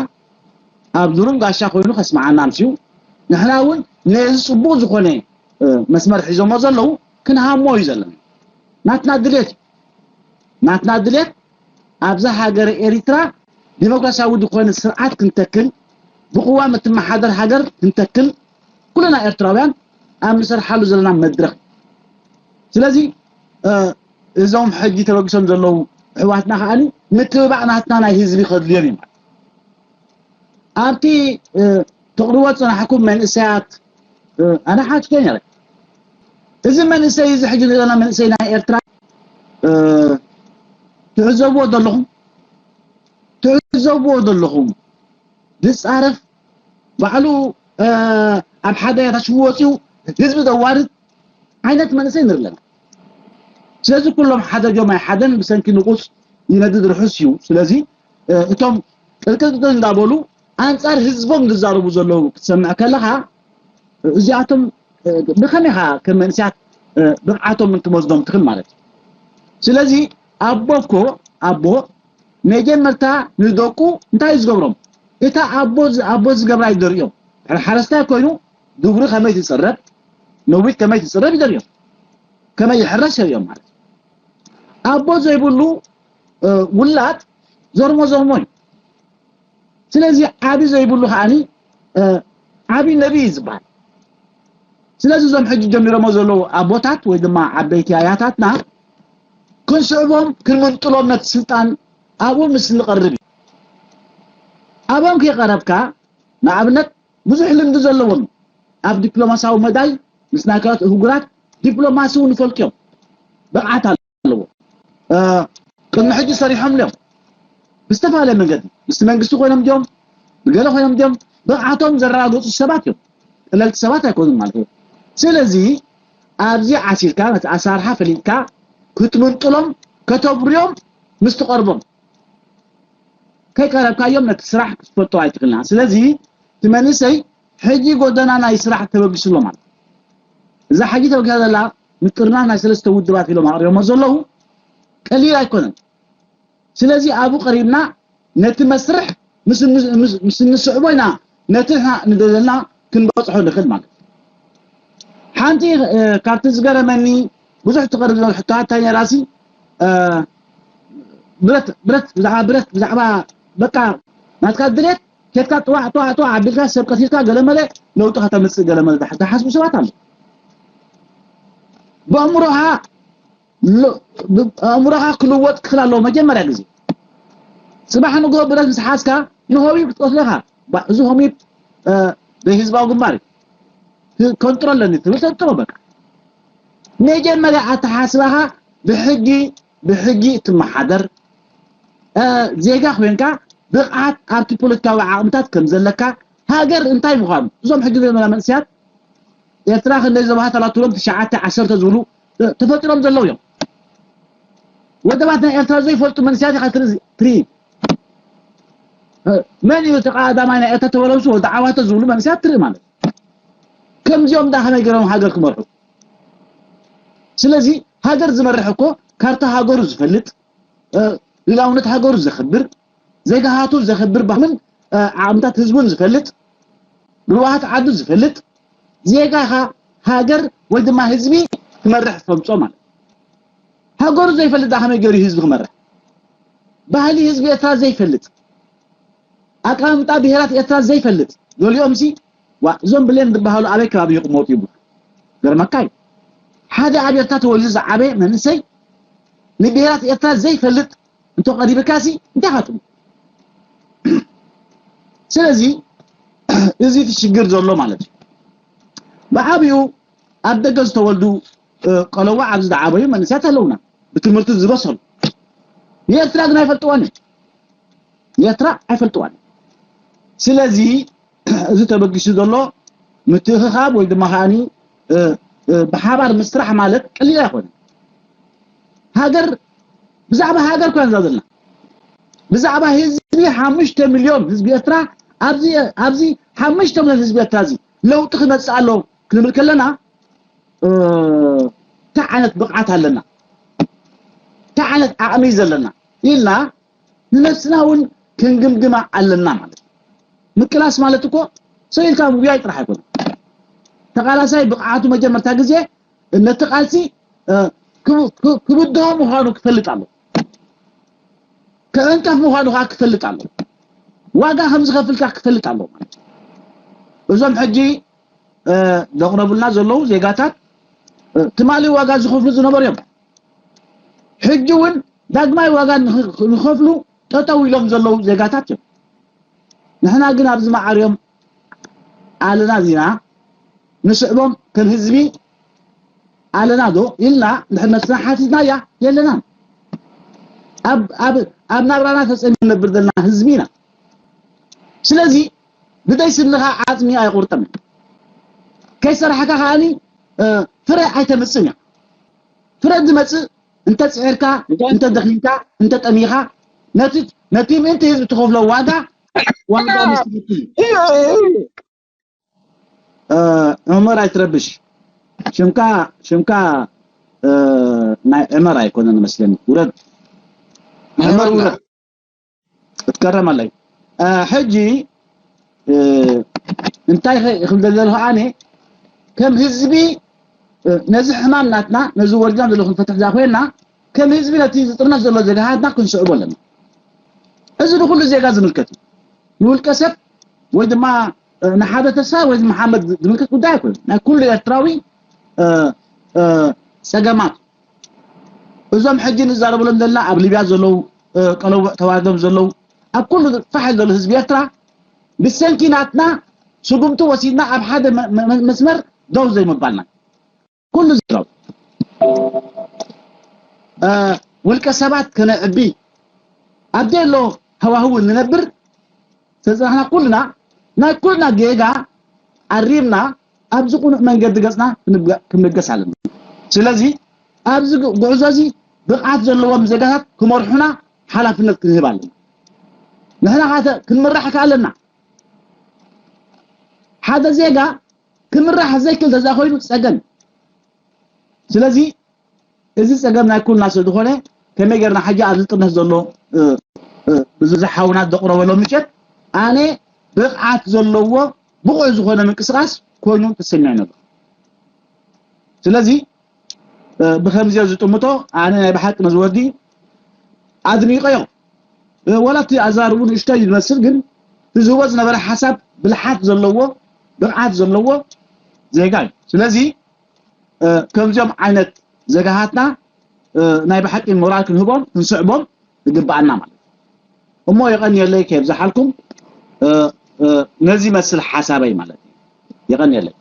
ኣብ ዙሩም ጋሻ ኮይኑ ከስመዓና ኣምስዩ ንሕና እውን ነዚ ፅቡቅ ዝኾነ እ፣ መስመር ሒዞሞ ዘለዉ ክንሃሞ እዩ ዘለና። ናትና ድሌት እዩ። ናትና ድሌት ኣብዛ ሃገር ኤሪትራ ዲሞክራሲያዊ ዝኾነ ስርዓት ክንተክል ብቅዋም እትመሓደር ሃገር ክንተክል ኩልና ኤርትራውያን ኣብ ንሰርሓሉ ዘለና መድረኽ ስለዚ እ፣ እዞም ሕጂ ተበጊሶም ዘለዉ ኣሕዋትና ከዓኒ ምትብባዕ ናትና ናይ ህዝቢ ከድልዮም እዩ ማለት ኣብቲ እ፣ ተቕርቦ ዝጸናሕኩም መንእሰያት እ፣ ኣነ ሓትቶ ነረ እዚ መንእሰይ እዚ ሕጂ ንዘና መንእሰይ ናይ ኤርትራ እ፣ ትዕዘብዎ ዘለኹም ትዕዘብዎ ዘለኹም ዝጻረፍ ባዕሉ እ፣ ኣብ ሓደ ያታሽዊ ወፂኡ ህዝቢ ዘዋርድ ዓይነት መንእሰይ ንርኢ ኣለና ስለዚ ኩሎም ሓደ ጆም ኣይሓደን ብሰንኪ ንቁፅ ይነድድ ርሑስ እዩ ስለዚ እ፣ እቶም ቅልቅልቅል እንዳበሉ ኣንፃር ህዝቦም ዝዛረቡ ዘለዉ ክትሰምዕ ከለኻ እዚኣቶም እ፣ ብኸመይ ኢኻ ከም መንእሰያት እ፣ ብቕዓቶም እንትወስዶም ትኽእል ማለት እዩ ስለዚ ኣቦ እኮ ኣቦ መጀመርታ ንደቁ እንታይ እዩ ዝገብሮም እታ ኣቦ ዝ- ኣቦ ዝገብራ ይደርእዮም ድሕሪ ሓረስታይ ኮይኑ ድጉሪ ከመይ ትፅረብ ነዊት ከመይ ትፅረብ ይደርእዮም ከመይ ይሕረስ የርእዮም ማለት እዩ። ኣቦ ዘይብሉ እ፣ ውላድ ዘርሞ ዘርሞ እዩ ስለዚ ዓቢ ዘይብሉ ከዓኒ እ፣ ዓቢ ነቢ እዩ ዝበሃል ስለዚ እዞም ሕጂ ጀሚሮሞ ዘለዉ ኣቦታት ወይ ድማ ዓበይቲ ኣያታትና ክንስዕቦም ክንምንጥሎም ነቲ ስልጣን ኣብኡ ምስ ንቐርብ እዩ ኣብኦም ከይቐረብካ ንኣብነት ብዙሕ ልምዲ ዘለዎም ኣብ ዲፕሎማሲያዊ መዳይ ምስ ናይ ካልኦት እህጉራት ዲፕሎማሲ እውን ይፈልጡ እዮም ብቕዓት ኣለዎ እ፣ ቅድሚ ሕጂ ሰሪሖም እዮም ብዝተፈላለየ መንገዲ ምስቲ መንግስቲ ኮይኖም ድዮም ብገለ ኮይኖም ድዮም ብቕዓቶም ዘረጋግፁ ሰባት እዮም ቀለልቲ ሰባት ኣይኮኑን ማለት እዩ ስለዚ ኣብዚ ዓሲልካ ነቲ ኣሰራርሓ ፈሊጥካ ክትምንጥሎም ከተብርዮም ምስ ትቐርቦም ከይቀረብካዮም ነቲ ስራሕ ክትፈልጦ ኣይትኽእልና ስለዚ እቲ መንእሰይ ሕጂ ጎደና ናይ ስራሕ ተበጊስሎ ማለት እዛ ሕጂ ተበጊሳ ዘላ ምጥርና ናይ ሰለስተ ውድባት ኢሎም ኣቕሪቦሞ ዘለዉ ቀሊል ኣይኮነን ስለዚ ኣብኡ ቀሪብና ነቲ መስርሕ ምስ እንስዕቦ ኢና ነቲ ንደለና ክንበፅሖ ንኽእል ማለት። ሓንቲ ካብቲ ዝገረመኒ ብዙሕ ትቐርብ ዘሎ ሕቶታት እንታይ ነራሲ ብረት ብረት ብዛዕባ ብረት ብዛዕባ በቃ ናትካ ድሌት ኬድካ ጥዋዕ ጥዋዕ ጥዋዕ ኣቢልካ ሰብ ቀቲልካ ገለመለ ለውጢ ከተምፅእ ገለመለ ዝሓስቡ ሰባት ኣሎ። ብኣእምሮኻ ኣእምሮኻ ክልወጥ ክኽእል ኣለዎ መጀመርያ ግዜ። ፅባሕ ንግሆ ብረት ምስ ሓዝካ ንሆሚብ ክትቀትለኻ እዚ ሆሚብ ብህዝባዊ ግንባር ኮንትሮል ኣለኒ ትብል ተጥሮ በቃ። መጀመርያ ኣተሓስባኻ ብሕጊ ብሕጊ እትመሓደር ዜጋ ኮይንካ ብቕዓት ኣብቲ ፖለቲካዊ ዓቕምታት ከም ዘለካ ሃገር እንታይ ምዃኑ እዞም ሕጂ ዘለና መንእሰያት ኤርትራ ክንደይ ዞባታት ኣላትሎም ትሽዓተ ዓሰርተ ዝብሉ ተፈጢሮም ዘለዉ እዮም። ወደባት ናይ ኤርትራ ዘይፈልጡ መንእሰያት ኢኻ ትርኢ። መን እዩ ተቐዳማይ ናይ ኤርትራ ተበለሱ ወዲ ዓዋተ ዝብሉ መንእሰያት ትርኢ ማለት ከምዚኦም ዳ ከመይ ገይሮም ሃገር ክመርሑ? ስለዚ ሃገር ዝመርሕ እኮ ካርታ ሃገሩ ዝፈልጥ ልላውነት ሃገሩ ዘኽብር ዜጋሃቱ ዘኽብር ባህልን ዓቕምታት ህዝቡን ዝፈልጥ ብልዋሃት ዓዱ ዝፈልጥ ዜጋ ኢኻ ሃገር ወይ ድማ ህዝቢ ክመርሕ ትፈልጾ ማለት። ሃገሩ ዘይፈልጥ ዳ ከመይ ገይሩ ህዝቢ ክመርሕ? ባህሊ ህዝቢ ኤርትራ ዘይፈልጥ ኣቀማምጣ ብሄራት ኤርትራ ዘይፈልጥ ገሊኦም ሲ ዋ እዞም ብሌን ዝበሃሉ ኣበይ ከባቢ ይቕመጡ ይብሉ። ገርመካ እዩ። ሓደ ኣብ ኤርትራ ተወሊዱ ዝዓበየ መንእሰይ ንብሄራት ኤርትራ ዘይፈልጥ እንተ ቀሪብካ ሲ እንታይ ኢኻ ትብሎ? ስለዚ እዚ እቲ ሽግር ዘሎ ማለት እዩ። ብዓብኡ ኣብ ደገ ዝተወልዱ ቆለዋ ኣብዚ ዝዓበዩ መንእሰያት ኣለውና ብትምህርቲ ዝበሰሉ ንኤርትራ ግን ኣይፈልጥዋን እዮም። ንኤርትራ ኣይፈልጥዋን እዮም። ስለዚ እዚ ተበጊሱ ዘሎ ምትእኽኻብ ወይ ድማ ከዓኒ ብሓባር ምስራሕ ማለት ቀሊል ኣይኮነን። ሃገር ብዛዕባ ሃገር ኮይና እዛ ዘለና ብዛዕባ ህዝቢ ሓሙሽተ ሚልዮን ህዝቢ ኤርትራ ኣብዚ ኣብዚ ሓሙሽተ ሚልዮን ህዝቢ ኤርትራ እዚ ለውጢ ክመጽእ ኣሎ ክንብል ከለና እንታይ ዓይነት ብቕዓት ኣለና እንታይ ዓይነት ዓቕሚ እዩ ዘለና ኢልና ንነብስና እውን ክንግምግማ ኣለና ማለት እዩ። ምቅላስ ማለት እኮ ሰው ኢልካ ምጉያይ ጥራሕ ኣይኮነን። ተቃላሳይ ብቕዓቱ መጀመርታ ግዜ ነቲ ቃልሲ ክብድሆ ምዃኑ ክፈልጥ ኣሎ። ክዕንቀፍ ምዃኑ ከዓ ክፈልጥ ኣሎ። ዋጋ ከም ዝኸፍልካ ክፈልጥ ኣሎ ማለት እዩ። እዞም ሕጂ ዘቕረቡልና ዘለዉ ዜጋታት ትማሊ ዋጋ ዝኸፍሉ ዝነበሩ እዮም። ሕጂ እውን ዳግማይ ዋጋ ንኸፍሉ ጠጠው ኢሎም ዘለዉ ዜጋታት እዮም። ንሕና ግን ኣብዚ ማዕርዮም ኣለና ዚና ንስዕቦም ከም ህዝቢ ኣለና ዶ ኢልና ንድሕር ነብስና ሓቲትናያ የለናን። ኣብ ናብራና ተፀሚና ነብር ዘለና ህዝቢ ኢና። ስለዚ ብደይ ስንኻ ዓፅሚ ኣይቑርጥም። ከይሰራሕካ ከዓኒ ፍረ ኣይተምፅን እያ። ፍረ ዝመፅእ እንተ ፅዒርካ እንተ ደኺምካ እንተ ጠሚኻ ነቲ ምእንቲ ህዝቢ ትኸፍሎ ዋጋ ዋጋ ምስ ትኽፍል እዩ። ዑመር ኣይትረብሽ። ሽምካ ሽምካ ናይ ዕመር ኣይኮነን መስለኒ። ውረድ ዕመር ውረድ። ክትከረም ኣለይ። ሕጂ እንታይ ክብል ዘለኹ ኣነ ከም ህዝቢ ነዚ ሕማም ናትና ነዚ ወሪድና ዘሎ ክንፈትሕ ዛ ኮይና ከም ህዝቢ ነቲ ዝጥርነፍ ዘሎ ዜጋሃትና ክንስዕቦ ኣለና። እዚ ንኩሉ ዜጋ ዝምልከት እዩ። ንውልቀ ሰብ ወይ ድማ ንሓደ ተሳ ወይ መሓመድ ዝምልከት ጉዳይ ኣይኮነ ናይ ኩሉ ኤርትራዊ ጸገማት። እዞም ሕጂ ንዛረበሎም ዘለና ኣብ ሊብያ ዘለዉ ቀለውዕ ተዋርዶም ዘለዉ ኣብ ኩሉ ፋሕ ዘሎ ህዝቢ ኤርትራ ብሰንኪ ናትና ስጉምቲ ወሲድና ኣብ ሓደ መስመር ደው ዘይምባልና ኩሉ ዝረው ውልቀ ሰባት ከነዕቢ ኣብ ደሎ ሃዋህው ንነብር ተዝራሕና ኩልና ናይ ኩልና ጌጋ ኣሪምና ኣብዚ ቁኑዕ መንገዲ ገጽና ክንበገስ ኣለና። ስለዚ ኣብዚ ጉዕዞ እዚ ብቕዓት ዘለዎም ዜጋታት ክመርሑና ሓላፍነት ክንህብ ኣለና። ንሕና ካተ ክንምራሕ ከ ኣለና። ሓደ ዜጋ ክምራሕ ዘይክእል ተዛ ኮይኑ ጸገም። ስለዚ እዚ ጸገም ናይ ኩልና ስለ ዝኾነ ከመይ ጌርና ሕጂ ኣብዚ ጥርነት ዘሎ እዚ ሓውና ዘቕረበሎም ምሸት ኣነ ብቕዓት ዘለዎ ብቑዕ ዝኾነ ምንቅስቃስ ኮይኑ ተሰሚዑ ነበር። ስለዚ ብከምዚዮ ዝጥምቶ ኣነ ናይ ብሓቂ ነዚ ወዲ ኣድኒቀዮ። ወላ እቲ ኣዛርቡ ንእሽተይ ዝመስል ግን ዝህቦ ዝነበረ ሓሳብ ብልሓት ዘለዎ ብቕዓት ዘለዎ ዜጋ እዩ። ስለዚ ከምዚኦም ዓይነት ዜጋሃትና ናይ ብሓቂ ሞራል ክንህቦም ክንስዕቦም ይግባኣና ማለት እዩ። እሞ የቐንየለይ ከየብዝሓልኩም ነዚ መስል ሓሳበይ ማለት እዩ። የቐንየለይ።